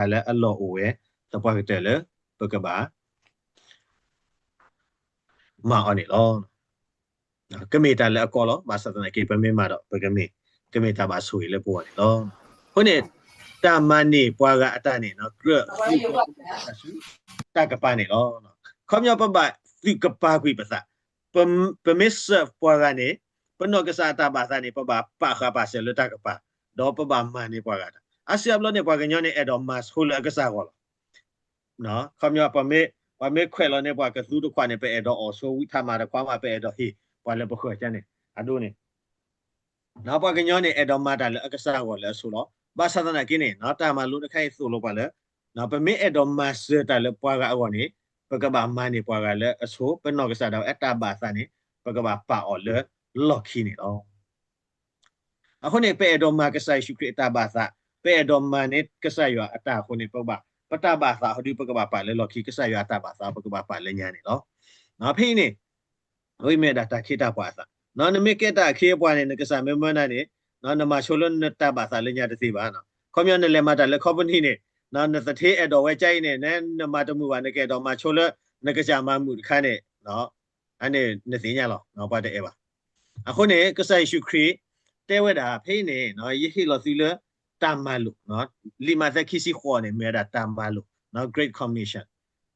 ကမ့ၢ်တၢ်လၢအလီၢ်အိၣ်ဝဲ သပှၢ်ကတၢၢ်လၢ ပကဘၣ် မၤအီၤန့ၣ်လီၤ. ကမ့ၢ်တၢ်လၢအကီလီၤ. ဘၣ်ဆၣ်သနာ်က့ ပမ့ၢ်မၤဒီး ပကမ့ၢ် ကမ့ၢ်တၢ်ဘၣ်ဆိၣ်ဂ့ၤလၢပဂီၢ်န့ၣ်လီၤ. အဃိန့ၣ် တၢ်မၤန့ၢ်ပှၤဂၤအတၢ်န့ၣ် ကြၢးသုးက့ၤတၢ်ဆူ တၢ်ကပၤန့ၣ်လီၤ. ခီပညီပဘၣ်သုးကပၤကွံာ်ပသး, ပမ့ၢ် serve ပှၤဂၤန့ၣ် ပနီၢ်ကစၢ်အတၢ်ဘၣ်သးန့ၣ် ပဘၣ်ပာ်ဃာ်ပာ်စၢၤလၢတၢ်ကပၤ, ဒီးပဘၣ်မၤန့ၢ်ပှၤဂၤတၢ်. အါစုအါဘျီန့ၣ် ပှၤကညီန့ၣ် အဲၣ်ဒိးမၤဆိလၢအကစၢ်ဂီၢ်လီၤ. ခီပညီ ပှၤမ့ၢ်ခွဲးလီၤန့ၢ်ပှၤကသူတခွးန့ၣ် ပအဲၣ်ဒိးအီၣ်ဆိ ဝံထးမၤတခွးမး ပအဲၣ်ဒိးဟ့ၣ်ပှၤလၢပဃၢၤကန့ၣ် အဒိန့ၣ် ပှၤကညီန့ၣ် အဲၣ်ဒိးမၤတၢ်လၢအကစၢ်အဂီၢ်လၢအဆိလီၤ. ဘၣ်ဆၣ်သနာ်က့န့ၣ် တၢ်မၤလိတခါအံၤသိၣ်လိပှၤလၢ ပမ့ၢ်အဲၣ်ဒိးမၤစၢၤတၢ်လၢပှၤဂၤအဂီၢ်န့ၣ် ပကဘၣ်မၤန့ၢ်ပှၤဂၤလၢအဆိ, ပနီၢ်ကစၢ်ဒၣ်ဝဲအတၢ်ဘၣ်သးန့ၣ် ပကဘၣ်ပာ်အီၤလၢလီၢ်ခံန့ၣ်လီၤ. အဃိန့ၣ် ပအဲၣ်ဒိးမၤကစၢ်ယ့ၣ်ၡူးခရံာ်အတၢ်ဘၣ်သး, ပအဲၣ်ဒိးမၤန့ၢ်ကစၢ်ယွၤအတၢ်အဃိန့ၣ် ပဘၣ် ပတၢ်ဘၣ်သးဟီဒု ပကဘၣ်ပာ်လၢလီၢ်ခံ, ကစၢ်ယွၤအတၢ်ဘၣ်သး ပကဘၣ်ပာ်လၢညါန့ၣ်လီၤ. ဖဲအံၤန့ၣ် အဝဲမ့ၢ်ဝဲဒၣ်တၢ်ခ့တၢ်ပှၤအသး, နမ့ၢ်ကဲတၢ်အခ့အပှၤန့ၣ် နကစၢ်မ့ၢ်မၢနၤန့ၣ် နမၤဆိလၢနတၢ်ဘၣ်သးလၢညါတသ့ဘၣ်. ခီပညီနလဲၤမၤတၢ်လၢ company န့ၣ် နသထ့အဲၣ်ဒိးဝဲကါအံၤန့ၣ် နမၤတမုာ်ဘၣ် နကအဲၣ်ဒိးမၤဆိလၢ နကစၢ်မၤမုာ်တခါန့ၣ် အန့ၣ်နသ့ၣ်ညါလီၤ, ပှၤတအဲၣ်ဘၣ်. အဃိန့ၣ် ကစၢ်ယ့ၣ်ၡူးခရံာ် တဲဝဲဒၣ်ဖဲအံၤန့ၣ် ယဟ့ၣ်လီၤသုလၢတၢ်မၤလိာ်, လံာ်မးသဲခံဆံဃိးန့ၣ် မ့ၢ်ဝဲဒၣ်တၢ်မၤလိာ်, Great Commission.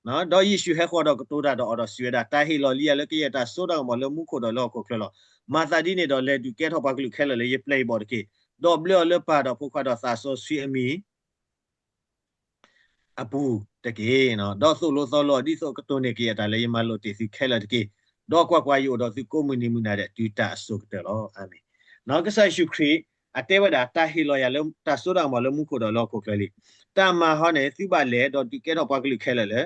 ဒီးယ့ၣ်ၡူးဟဲဃီၤဒီးကတိၤတၢ်ဒီးအီၤဒီးစံးဝဲဒၣ်, တၢ်ဟ့ၣ်လီၤလံယၤလၢကယဲၢ်တၢ်စိတၢ်ကမီၤလၢမူခိၣ်ဒီးလၢဟီၣ်ခိၣ်ချၢလီၤ. မၤသးဒ်န့ၣ်ဒီး လဲၤဒုးကဲထီၣ်ပှၤကလုာ်ခဲလၢာ်လၢယပျဲၢ်အဘီၣ်တက့ၢ်. ဒီးဘျၢအီၤလၢပၢ်ဒီးဖိခွါဒီးသးစီဆှံအမံၤ အပူၤတက့ၢ်. ဒီးသိၣ်လိသီလိအီၤဒ်သိးအကတိၢ်န့ၢ်က့ၤအတၢ်လၢယမၤလိာ်တ့ၢ်သုခဲလၢာ်တက့ၢ်. ဒီးကွၢ်ကွၢ်, ယအိၣ်ဒီးသုကိးမုၢ်နံၤမုၢ်နၤဒဲး တုၤတၢ်အစိၤကတၢၢ်လီၤ. အၤမ့ၣ်. ကစၢ်ယ့ၣ်ၡူးခရံာ် အတဲဝဲဒၣ် တၢ်ဟ့ၣ်လီၤယၤလၢတၢ်စိတၢ်ကမီၤလၢမူခိၣ်ဒီးလၢဟီၣ်ခိၣ်ချၢလံ. တၢ်မၤဟီန့ၣ် သုဘၣ်လဲၤဒီးဒုးကဲထီၣ်ပှၤကလုာ်ခဲလၢာ်လၢ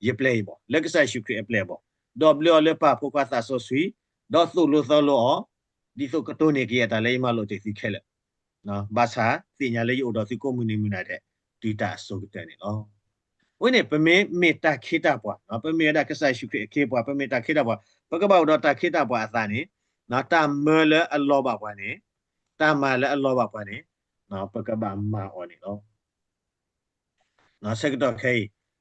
ယပျဲၢ်အဘီၣ်, လၢကစၢ်ယ့ၣ်ၡူးခရံာ်အပျဲၢ်အဘီၣ်, ဒီးဘျၢအီၤလၢပၢ်ဖိခွါသးစီဆှံ, ဒီးသိၣ်လိသီလိအီၤ ဒ်သိးကတိၢ်န့ၢ်က့ၤအတၢ်လၢယမၤလိာ်တ့ၢ်သုခဲလၢာ် ဘၣ်ဆၣ်သ့ၣ်ညါလၢယအိၣ်ဒီးသုကိးမုၢ်နံၤမုၢ်နၤဒဲး တုၤတၢ်အစိၤကတၢၢ်န့ၣ်လီၤ. အဝဲန့ၣ် ပမ့ၢ်မ့ၢ်တၢ်ခ့တၢ်ပှၤ, ပမ့ၢ်ဝဲဒၣ်ကစၢ်ယ့ၣ်ၡူးခရံာ်အခ့အပှၤ, ပမ့ၢ်တၢ်ခ့တၢ်ပှၤ, ပကဘၣ်အိၣ်ဒီးတၢ်ခ့တၢ်ပှၤအသးန့ၣ်, တၢ်မၢလၢအလီၤဘၣ်ပှၤန့ၣ်, တၢ်မၤလၢအလီၤဘၣ်ပှၤန့ၣ်, ပကဘၣ်မၤအီၤန့ၣ်လီၤ. ဆၢကတီၢ်ခ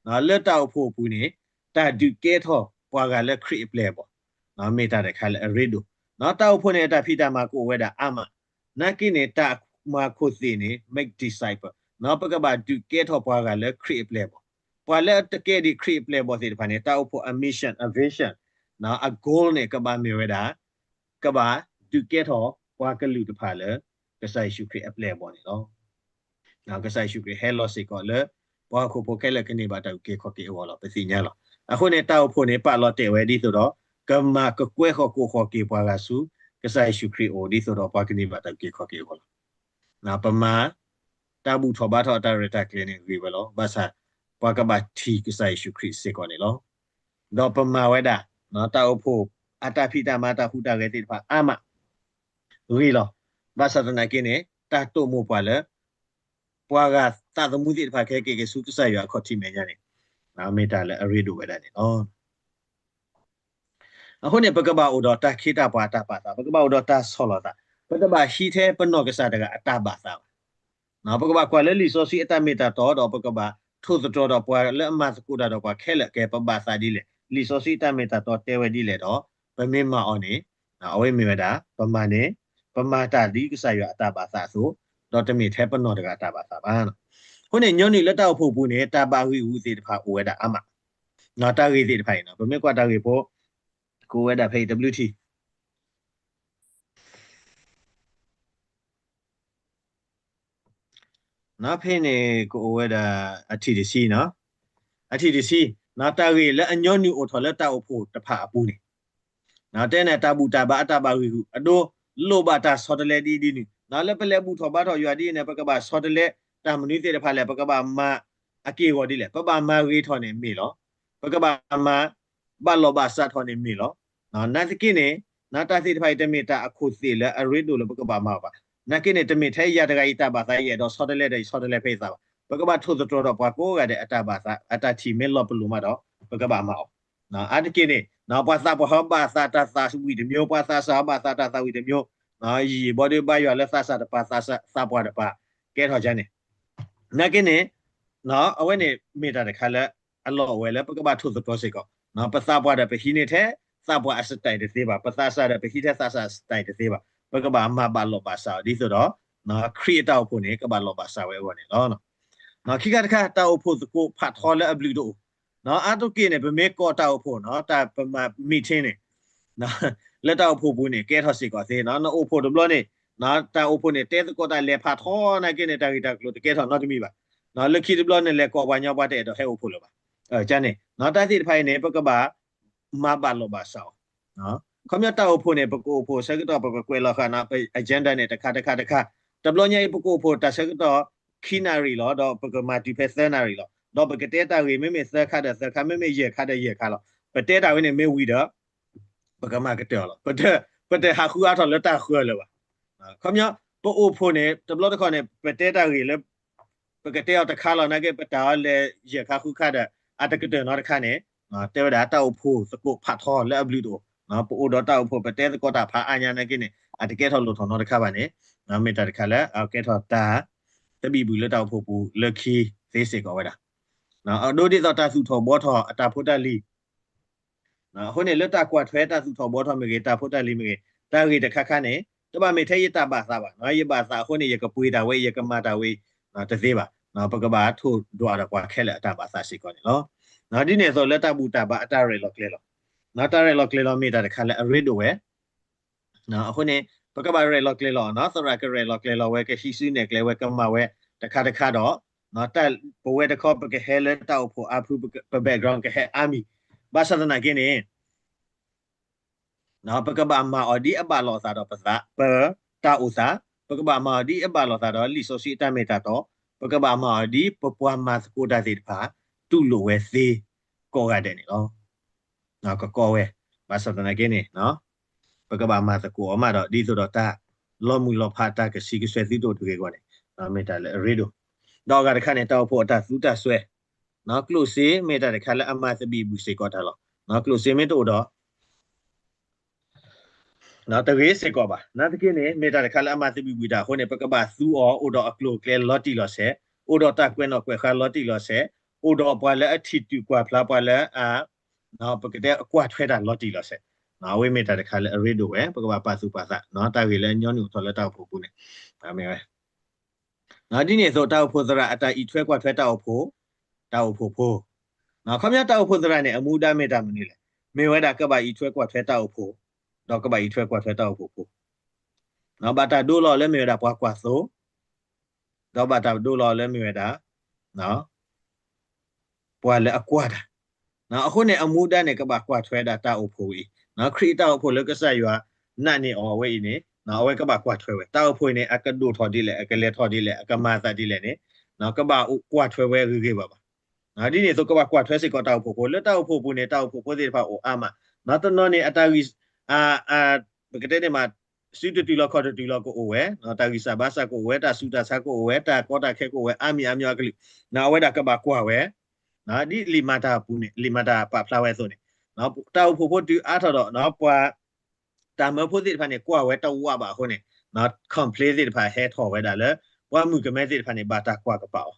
ဲအံၤ လၢတၢ်အိၣ်ဖှိၣ်အပူၤန့ၣ် တၢ်ဒုးကဲထီၣ်ပှၤဂၤလၢခရံာ်အပျဲၢ်အဘီၣ် မ့ၢ်တၢ်တခါလၢအရ့ဒိၣ်. တၢ်အိၣ်ဖှိၣ်န့ၣ် အတၢ်ဖံးတၢ်မၤကအိၣ်ဝဲဒၣ်အါမး, နာ်က့န့ၣ် တၢ်မၤခိၣ်သ့ၣ်န့ၣ် make disciple, ပကဘၣ်ဒုးကဲထီၣ်ပှၤဂၤလၢခရံာ်အပျဲၢ်အဘီၣ်. ပှၤလၢအတကဲဒံးခရံာ်အပျဲၢ်အဘီၣ်သ့ၣ်တဖၣ်န့ၣ် တၢ်အိၣ်ဖှိၣ်အ mission, အ vision, အ goal န့ၣ် ကဘၣ်မ့ၢ်ဝဲဒၣ် ကဘၣ်ဒုးကဲထီၣ်ပှၤကလုာ်တဖၣ်လၢ ကစၢ်ယ့ၣ်ၡူးခရံာ်အပျဲၢ်အဘီၣ်န့ၣ်လီၤ. ကစၢ်ယ့ၣ်ၡူးခရံာ်ဟဲလီၤစ့ၢ်ကီးလၢ ပှၤဟီၣ်ခိၣ်ဖိခဲလၢာ်ကန့ၢ်ဘၣ်တၢ်အုၣ်က့ၤခီၣ်က့ၤအဂီၢ်လီၤ. ပသ့ၣ်ညါလီၤ. အဃိန့ၣ် တၢ်အိၣ်ဖှိၣ်န့ၣ် ပာ်လီၤတဲာ်ဝဲဒ်သိးဒီး ကမၤကကွဲဃီၤကိးဃီၤက့ၤပှၤဂၤဆူ ကစၢ်ယ့ၣ်ၡူးခရံာ်အအိၣ် ဒ်သိးဒီးပှၤကန့ၢ်ဘၣ်တၢ်အုၣ်က့ၤခီၣ်က့ၤအဂီၢ်လီၤ. ပမၤ တၢ်ဘူၣ်ထီၣ်ဘါထီၣ်အတၢ်ရဲၣ်တၢ်ကျဲၤန့ၣ်ဂ့ၤဝဲလီၤ. ဘၣ်ဆၣ် ပှၤကဘၣ်ထံၣ်ကစၢ်ယ့ၣ်ၡူးခရံာ်စ့ၢ်ကီးန့ၣ်လီၤ. ဒီးပမၤဝဲဒၣ် တၢ်အိၣ်ဖှိၣ်အတၢ်ဖံးတၢ်မၤတၢ်ဟူးတၢ်ဂဲၤသ့ၣ်တဖၣ်အါမး ဂ့ၤလီၤ. ဘၣ်ဆၣ်သနာ်က့န့ၣ် တၢ်တိာ်မိၣ်ပှၤလၢ ပှၤဂၤသးသမူသ့ၣ်တဖၣ်ကဟဲက့ၤက့ၤဆူကစၢ်ယွၤအခီၣ်ထံးမဲာ်ညါန့ၣ် မ့ၢ်တၢ်လၢအရ့ဒိၣ်ဝဲဒၣ်န့ၣ်လီၤ. အဃိန့ၣ် ပကဘၣ်အိၣ်ဒီးတၢ်ခ့တၢ်ပှၤအတၢ်ပာ်သး, ပကဘၣ်အိၣ်ဒီးတၢ်ဆီၣ်လီၤသး, ပတဘၣ်ဟံးထဲပနီၢ်ကစၢ်တဂၤအတၢ်ဘၣ်သးဘၣ်. ပကဘၣ်ကွၢ်လၢလံာ်စီဆှံအတၢ်မ့ၢ်တၢ်တီဒီး ပကဘၣ်ထိၣ်သတြီၤဒီးပှၤလၢအမၤသကိးတၢ်ဒီးပှၤခဲလၢာ် ကဲ ပဘၣ်သးဒ်လဲၣ်, လံာ်စီဆှံအတၢ်မ့ၢ်တၢ်တီတဲဝဲဒ်လဲၣ်ဒီး ပမ့ၢ်မၤအီၤန့ၣ် အဝဲမ့ၢ်ဝဲဒၣ် ပမၤန့ၣ် ပမၤတၢ်ဒ်ကစၢ်ယွၤအတၢ်ဘၣ်သးအသိး, ဒီးတမ့ၢ်ထဲပနီၢ်တဂၤအတၢ်ဘၣ်သးဘၣ်. အဃိန့ၣ် ညီနုၢ်လၢတၢ်အိၣ်ဖှိၣ်ပူၤန့ၣ် တၢ်ဘၣ်ဂံၢ်ဂူာ်သ့ၣ်တဖၣ်အိၣ်ဝဲဒၣ်အါမး, တၢ်ဂ့ၢ်သ့ၣ်တဖၣ်အံၤ ပမ့ၢ်ကွၢ်တၢ်ဂ့ၢ်ဖိ ကအိၣ်ဝဲဒၣ်ဖဲအံၤတဘျုးထံၣ် ဖဲန့ၣ်ကအိၣ်ဝဲဒၣ် အထံၣ်တဆံ, အထံၣ်တဆံ, တၢ်ဂ့ၢ်လၢအညီနုၢ်အိၣ်ထီၣ်လၢတၢ်အိၣ်ဖှိၣ်တဖၣ်အပူၤန့ၣ်, တဲန့ၣ် တၢ်ဘူၣ်တၢ်ဘါအတၢ်ဘၣ်ဂံၢ်ဂူာ် အဒိ လိၣ်ဘၣ်တၢ်ဆီတလဲဒ်အံၤဒ်နုၤ, လၢပလဲၤဘူၣ်ထီၣ်ဘါထီၣ်ယွၤဒ်အံၤန့ၣ် ပကဘၣ်ဆီတလဲ တၢ်မနုၤသ့ၣ်တဖၣ်လဲၣ် ပကဘၣ်မၤအက့ၢ်အဂီၤဒ်လဲၣ်, ပဘၣ်မၤဂ့ၤထီၣ်န့ၣ်မ့ၢ်လီၤ. ပကဘၣ်မၤ ဘၣ်လီၤဘၣ်စးထီၣ်န့ၣ်မ့ၢ်လီၤ. နာ်သက့န့ၣ် တၢ်သ့ၣ်တဖၣ်အံၤတမ့ၢ်တၢ်အခိၣ်သ့ၣ်လၢအရ့ဒိၣ်လၢပကဘၣ်မၤအီၤဘၣ်. နာ်သက့န့ၣ် တမ့ၢ်ထဲယၤတဂၤအံၤတၢ်ဘၣ်သး ယအဲၣ်ဒိးဆီတလဲဒီးယဆီတလဲဖဲယသးဘၣ်. ပကဘၣ်ထိၣ်သတြီၤဒီးပှၤကိးဂၤဒဲးအတၢ်ဘၣ်သး အတၢ်ထံၣ်မ့ၢ်လီၤပလိာ်မးဒီး ပကဘၣ်မၤအီၤ. အါတက့ၢ်န့ၣ် ပှၤသးပှၢ်ဟီဘၣ်သးတၢ်သးဝံၣ်တမျိုး, ပှၤသးစၢ်ဟီဘၣ်သးတၢ်သးဝံၣ်တမျိုး, ယံာ်ဘီဒုးဘါယွၤလၢသးစၢ်တပၤ သးပှၢ်တပၤ ကဲထီၣ်ကန့ၣ်, နာ်က့န့ၣ် အဝဲန့ၣ်မ့ၢ်တၢ်တခါလၢ အလီၢ်အိၣ်ဝဲလၢပကဘၣ်ထိၣ်သတြီၤစ့ၢ်ကီး, ပသးပှၢ်ဒီးပဟံးန့ၢ်ထဲ သးပှၢ်အ style တသ့ဘၣ်, ပသးစၢ်ဒီးပဟံးထဲသးစၢ်အ style တသ့ဘၣ်, ပကဘၣ်မၤဘၣ်လိာ်ဘၣ်စးအီၤဒ်သိးဒီး ခရံာ်အတၢ်အိၣ်ဖှိၣ်န့ၣ် ကဘၣ်လိာ်ဘၣ်စးဝဲအဂီၢ်န့ၣ်လီၤ. ခံခါတခါ တၢ်အိၣ်ဖှိၣ်သကိးဖးထီလၢအဘျုးတအိၣ်, အါတက့ၢ်န့ၣ် ပမ့ၢ်ကိးတၢ်အိၣ်ဖှိၣ်နီၤ တၢ်ပမၤ meeting န့ၣ် လၢတၢ်အိၣ်ဖှိၣ်ပူၤန့ၣ် ကဲထီၣ်စ့ၢ်ကီးသ့နီၤ, နအိၣ်ဖှိၣ်တဘျီန့ၣ် တၢ်အိၣ်ဖှိၣ်န့ၣ် တဲသကိးတၢ်လဲၤဖးထီနာ်က့န့ၣ် တၢ်ဂ့ၢ်တၢ်ကျိၤတကဲထီၣ်နီတမံၤဘၣ်, လၢခံတဘျီန့ၣ် လဲၤကိးပှၤညီပှၤတအဲၣ်ဒိးဟဲအိၣ်ဖှိၣ်လၢၤဘၣ်, န့ၣ် တၢ်သ့ၣ်တဖၣ်အံၤန့ၣ် ပကဘၣ် မၤဘၣ်လိာ်ဘၣ်စးအီၤ, ခီပညီတၢ်အိၣ်ဖှိၣ်န့ၣ် ပကအိၣ်ဖှိၣ်ဆၢကတီၢ် ပကကွဲးလီၤဃာ်နီၤ ပ agenda န့ၣ် တခါတခါတခါ, တဘျီညါအံၤ ပကအိၣ်ဖှိၣ်တၢ်ဆၢကတီၢ် ခံနၣ်ရံၣ်လီၤ, ဒီးပကမၤတုၤဖဲသၢနၣ်ရံၣ်လီၤ, ဒီးပကတဲတၢ်ဂ့ၢ် မ့မ့ၢ်သၢခါဒီးသၢခါ မ့မ့ၢ်ယဲၢ်ခါဒီးယဲၢ်ခါလီၤ, ပတဲတၢ်ဝဲန့ၣ်မ့ၢ်ဝံၤဒီး ပကမၤကတၢၢ်အီၤလီၤ, ပတဟးဃုအါထီၣ်လၢတၢ်ဃၢၤလၢၤဘၣ်, ခီပညီ ပအိၣ်ဖှိၣ်န့ၣ် တဘျီတခီၣ်န့ၣ် ပတဲတၢ်ဂ့ၢ်လၢ ပကတဲအီၤတခါလီၤနာ်က့ ပတၢ်အီၤလဲၤယဲၢ်ခါဃုခါဒီး အတကတၢၢ်နီတခါန့ၣ် တဲဝဲဒၣ်တၢ်အိၣ်ဖှိၣ်သကိးဖးထီလၢအဘျုးတအိၣ်, ပအိၣ်ဒီးတၢ်အိၣ်ဖှိၣ် ပတဲသကိးတၢ်ဖးအါညါနာ်က့န့ၣ် အတကဲထီၣ်လိၣ်ထီၣ်နီတခါဘၣ်န့ၣ် မ့ၢ်တၢ်တခါလၢအကဲထီၣ်တၢ်သဘံၣ်ဘုၣ်လၢတၢ်အိၣ်ဖှိၣ်ပူၤလၢခံသ့စ့ၢ်ကီးဝဲဒၣ်, အဒိဒ်သိးတၢ်သူၣ်ထီၣ်ဘှီထီၣ်အတၢ်ဖိတၢ်လံၤ အဃိန့ၣ် လၢတၢ်ကွၢ်ထွဲတၢ်သူၣ်ထီၣ်ဘှီထီၣ်မ့ၢ်ဂ့ၤ တၢ်ဖိတၢ်လံၤမ့ၢ်ဂ့ၤ တၢ်ဂ့ၢ်တခါခါန့ၣ် တဘၣ်မ့ၢ်ထဲယတၢ်ဘၣ်သးဘၣ်, ယဘၣ်သးအဃိန့ၣ် ယကပှ့ၤတၢ်ဝဲ ယကမၤတၢ်ဝဲ တသ့ဘၣ်, ပကဘၣ်ထိၣ်ဒွးဒီးပှၤခဲလၢာ်အတၢ်ဘၣ်သးစ့ၢ်ကီးန့ၣ်လီၤ. ဒ်န့ၣ်အသိးလၢတၢ်ဘူၣ်တၢ်ဘါအတၢ်ရဲၣ်လီၤကျဲၤလီၤ, တၢ်ရဲၣ်လီၤကျဲၤလီၤမ့ၢ်တၢ်တခါလၢအရ့ဒိၣ်ဝဲ အဃိန့ၣ် ပကဘၣ်ရဲၣ်လီၤကျဲၤလီၤနီၤ, သရၣ်ကရဲၣ်လီၤကျဲၤလီၤဝဲ ကဟံးစုနဲၣ်ကျဲၤဝဲ ကမၤဝဲတခါတခါဒီး တၢ်ပဝဲတခီ ပကဟဲလၢတၢ်အိၣ်ဖှိၣ်အါဖု ပ background ကဟဲအါမံၤ, ဘၣ်ဆၣ်သနာ်က့န့ၣ် ပကဘၣ်မၤအီၤဒ်အဘၣ်လိာ်သးဒီးပသး ပတၢ်အိၣ်သး, ပကဘၣ်မၤအီၤဒ်အဘၣ်လိာ်သးဒီးလံာ်စီဆှံအတၢ်မ့ၢ်တၢ်တီ, ပကဘၣ်မၤအီၤဒ်ပပှၤမၤသကိးတၢ်သ့ၣ်တဖၣ် တူၢ်လိာ်ဝဲသ့ကိးဂၤဒဲးန့ၣ်လီၤ. ကကိးဝဲ, ဘၣ်ဆၣ်သနာ်က့န့ၣ် ပကဘၣ်မၤသကိးအီၤမးဒီး ဒ်သိးဒီးတၢ်လီၤမုၢ်လီၤဖးတၢ်ကဆံးကဆွဲသုတအိၣ်တဂ့ၤအဂီၢ်န့ၣ် မ့ၢ်တၢ်လၢအရ့ဒိၣ်, ဒီးအဂၤတခါန့ၣ် တၢ်အိၣ်ဖှိၣ်အတၢ်သူတၢ်စွဲ ကျိၣ်စ့မ့ၢ်တၢ်တခါလၢအမၤသဘံၣ်ဘုၣ်စ့ၢ်ကီးတၢ်လီၤ. ကျိၣ်စ့မ့ၢ်တအိၣ်ဒီး တဂ့ၤစ့ၢ်ကီးဘၣ်. နာ်သက့န့ၣ် မ့ၢ်တၢ်တခါလၢအမၤသဘံၣ်ဘုၣ်တၢ်အဃိန့ၣ် ပကဘၣ်သူအီၤအိၣ်ဒီးအကျိၤအကျဲလီၤတံၢ်လီၤဆဲး, အိၣ်ဒီးတၢ်ကွဲးနီၣ်ကွဲးဃါလီၤတံၢ်လီၤဆဲး, အိၣ်ဒီးပှၤလၢအထံၣ်တုၤကွၢ်ဖျါပှၤလၢအ ပကတဲအကွၢ်ထွဲတၢ်လီၤတံၢ်လီၤဆဲး, အဝဲမ့ၢ်တၢ်တခါလၢအရ့ဒိၣ်ဝဲ ပကဘၣ်ပာ်သူၣ်ပာ်သး တၢ်ဂ့ၢ်လၢအညီနုၢ်အိၣ်ထီၣ်လၢတၢ်အိၣ်ဖှိၣ်ပူၤန့ၣ် မ့ၢ်ဝဲ ဒ်န့ၣ်အသိး တၢ်အိၣ်ဖှိၣ်သရၣ်အတၢ်အံးထွဲကွၢ်ထွဲတၢ်အိၣ်ဖှိၣ်, တၢ်အိၣ်ဖှိၣ်ဖိ, ခီပညီတၢ်အိၣ်ဖှိၣ်သရၣ်န့ၣ် အမူဒါမ့ၢ်တၢ်မနုၤလဲၣ်, မ့ၢ်ဝဲဒၣ်ကဘၣ်အံးထွဲကွၢ်ထွဲတၢ်အိၣ်ဖှိၣ်, ဒီးကဘၣ်အံးထွဲကွၢ်ထွဲတၢ်အိၣ်ဖှိၣ်ဖိ, ဘၣ်တၢ်ဒိလီၤလၢမ့ၢ်ဝဲဒၣ်ပှၤကွၢ်သိ, ဒီးဘၣ်တၢ်ဒိလီၤလၢမ့ၢ်ဝဲဒၣ် ပှၤလၢအကွၢ်တၢ်, အဃိန့ၣ် အမူဒါန့ၣ် ကဘၣ်ကွၢ်ထွဲဒၣ်တၢ်အိၣ်ဖှိၣ်ဝဲအံၤ, ခရံာ်တၢ်အိၣ်ဖှိၣ်လၢကစၢ်ယွၤနာ်န့ၢ်အီၤအဝဲအံၤန့ၣ် အဝဲကဘၣ်ကွၢ်ထွဲဝဲ, တၢ်အိၣ်ဖှိၣ်အံၤန့ၣ် အကဒိၣ်ထီၣ်ဒ်လဲၣ် အကလဲၤထီၣ်ဒ်လဲၣ် အကမၤအသးဒ်လဲၣ်န့ၣ် ကဘၣ်ကွၢ်ထွဲဝဲဂ့ၤဂ့ၤဘၣ်ဘၣ်. ဒ်န့ၣ်အသိး ကဘၣ်ကွၢ်ထွဲစ့ၢ်ကီးတၢ်အိၣ်ဖှိၣ်ဖိ, လၢတၢ်အိၣ်ဖှိၣ်ပူၤန့ၣ် တၢ်အိၣ်ဖှိၣ်ဖိသ့ၣ်တဖၣ်အိၣ်အါမး, တနီၤန့ၣ် အတၢ်ဂံၢ် ပကတဲန့ၣ်မး စုတတုၤလီၤခီၣ်တတုၤလီၤကအိၣ်ဝဲ, တၢ်ဂံၢ်စၢ်ဘါစၢ်ကအိၣ်ဝဲ, တၢ်ဆူးတၢ်ဆါကအိၣ်ဝဲ, တၢ်ကီတၢ်ခဲကအိၣ်ဝဲ အါမံၤအါမံၤအကလုာ်, အဝဲဒၣ်ကဘၣ်ကွၢ်ဝဲ, ဒ်လံာ်မၤတၢ်ပူၤန့ၣ် လံာ်မၤတၢ်ပာ်ဖျါဝဲအသိးန့ၣ်, တၢ်အိၣ်ဖှိၣ်ဖိတုၤအါထီၣ်ဒီး ပှၤ တၢ်မၢဖိသ့ၣ်တဖၣ်န့ၣ် ကွၢ်ဝဲတဝးဘၣ်အဃိန့ၣ် complain သ့ၣ်တဖၣ်ဟဲထီၣ်ဝဲဒၣ်လၢ ပှၤမုၣ်ကမဲသ့ၣ်တဖၣ်န့ၣ် ဘၣ်တၢ်ကွၢ်ကပာ်အီ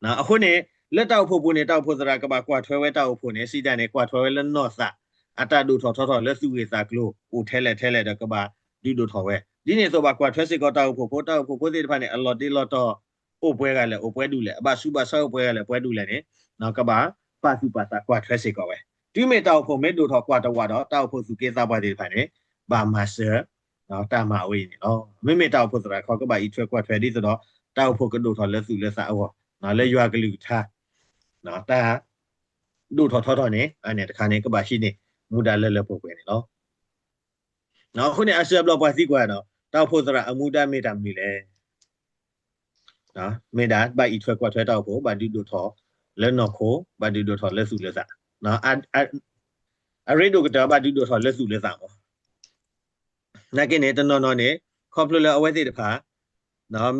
ၤ, အဃိန့ၣ် လၢတၢ်အိၣ်ဖှိၣ်ပူၤန့ၣ် တၢ်အိၣ်ဖှိၣ်သရၣ်ကဘၣ်ကွၢ်ထွဲဝဲတၢ်အိၣ်ဖှိၣ်န့ၣ် စံးတၢ်န့ၣ် ကွၢ်ထွဲဝဲလၢနီၢ်သး အတၢ်ဒိၣ်ထီၣ်ထီထီၣ်လၢသူၣ်ဂ့ၢ်သးကျိၤ အိၣ်ထဲလဲၣ်ထဲလဲၣ်ဒီးကဘၣ်ဒုးဒိၣ်ထီၣ်ဝဲ, ဒ်န့ၣ်အသိးဘၣ်ကွၢ်ထွဲစ့ၢ်ကီးတၢ်အိၣ်ဖှိၣ်ဖိ, တၢ်အိၣ်ဖှိၣ်ဖိသ့ၣ်တဖၣ်န့ၣ် အလီၤတ့လီၤတီၤ အိၣ်ပှဲၤဂၤလဲၣ် အိၣ်ပှဲၤဒူၣ်လဲၣ်, အဘၣ်ဆူးဘၣ်ဆါအိၣ်ပှဲၤဂၤလဲၣ် ပှဲၤဒူၣ်လဲၣ်န့ၣ် ကဘၣ်ပာ်သူၣ်ပာ်သးကွၢ်ထွဲစ့ၢ်ကီးဝဲ, တုၤမ့ၢ်တၢ်အိၣ်ဖှိၣ်မ့ၢ်ဒိၣ်ထီၣ်ကွၢ်တဝးဒီး တၢ်အိၣ်ဖှိၣ်သူၣ်က့သးပှၢ်သ့ၣ်တဖၣ်န့ၣ် ဘၣ်မၤစၢၤ တၢ်မၤဝဲအံၤန့ၣ်လီၤ. မ့မ့ၢ်တၢ်အိၣ်ဖှိၣ်သရၣ်ခီ ကဘၣ်အံးထွဲကွၢ်ထွဲဒ်သိးဒီး တၢ်အိၣ်ဖှိၣ်ကဒိၣ်ထီၣ်လၢသူၣ်လၢသးအဂီၢ်, လၢယွၤကလုၢ်ကထါ တၢ်ဒိၣ်ထီၣ်ထီထီၣ်န့ၣ် အန့ၣ်တခါန့ၣ် ကဘၣ်ဟံးန့ၢ် မူဒါလၢလၢပှဲၤပှဲၤန့ၣ်လီၤ. အဃိန့ၣ် အါစုအါဘျီပှၤသံကွၢ်ဒီး တၢ်အိၣ်ဖှိၣ်သရၣ်အမူဒါမ့ၢ်တၢ်မနုၤလဲၣ်. မ့ၢ်ဒၣ်ဘၣ်အံးထွဲကွၢ်ထွဲတၢ်အိၣ်ဖှိၣ်, ဘၣ်ဒုးဒိၣ်ထီၣ်လၢနီၢ်ခိ, ဘၣ်ဒုးဒိၣ်ထီၣ်လၢသူၣ်လၢသး, အရ့ဒိၣ်ကတၢၢ် ဘၣ်ဒုးဒိၣ်ထီၣ်လၢသူၣ်လၢသးမး. နာ်က့န့ၣ် တနီၤနီၤန့ၣ် ခီဖျိလၢအဝဲသ့ၣ်တဖၣ်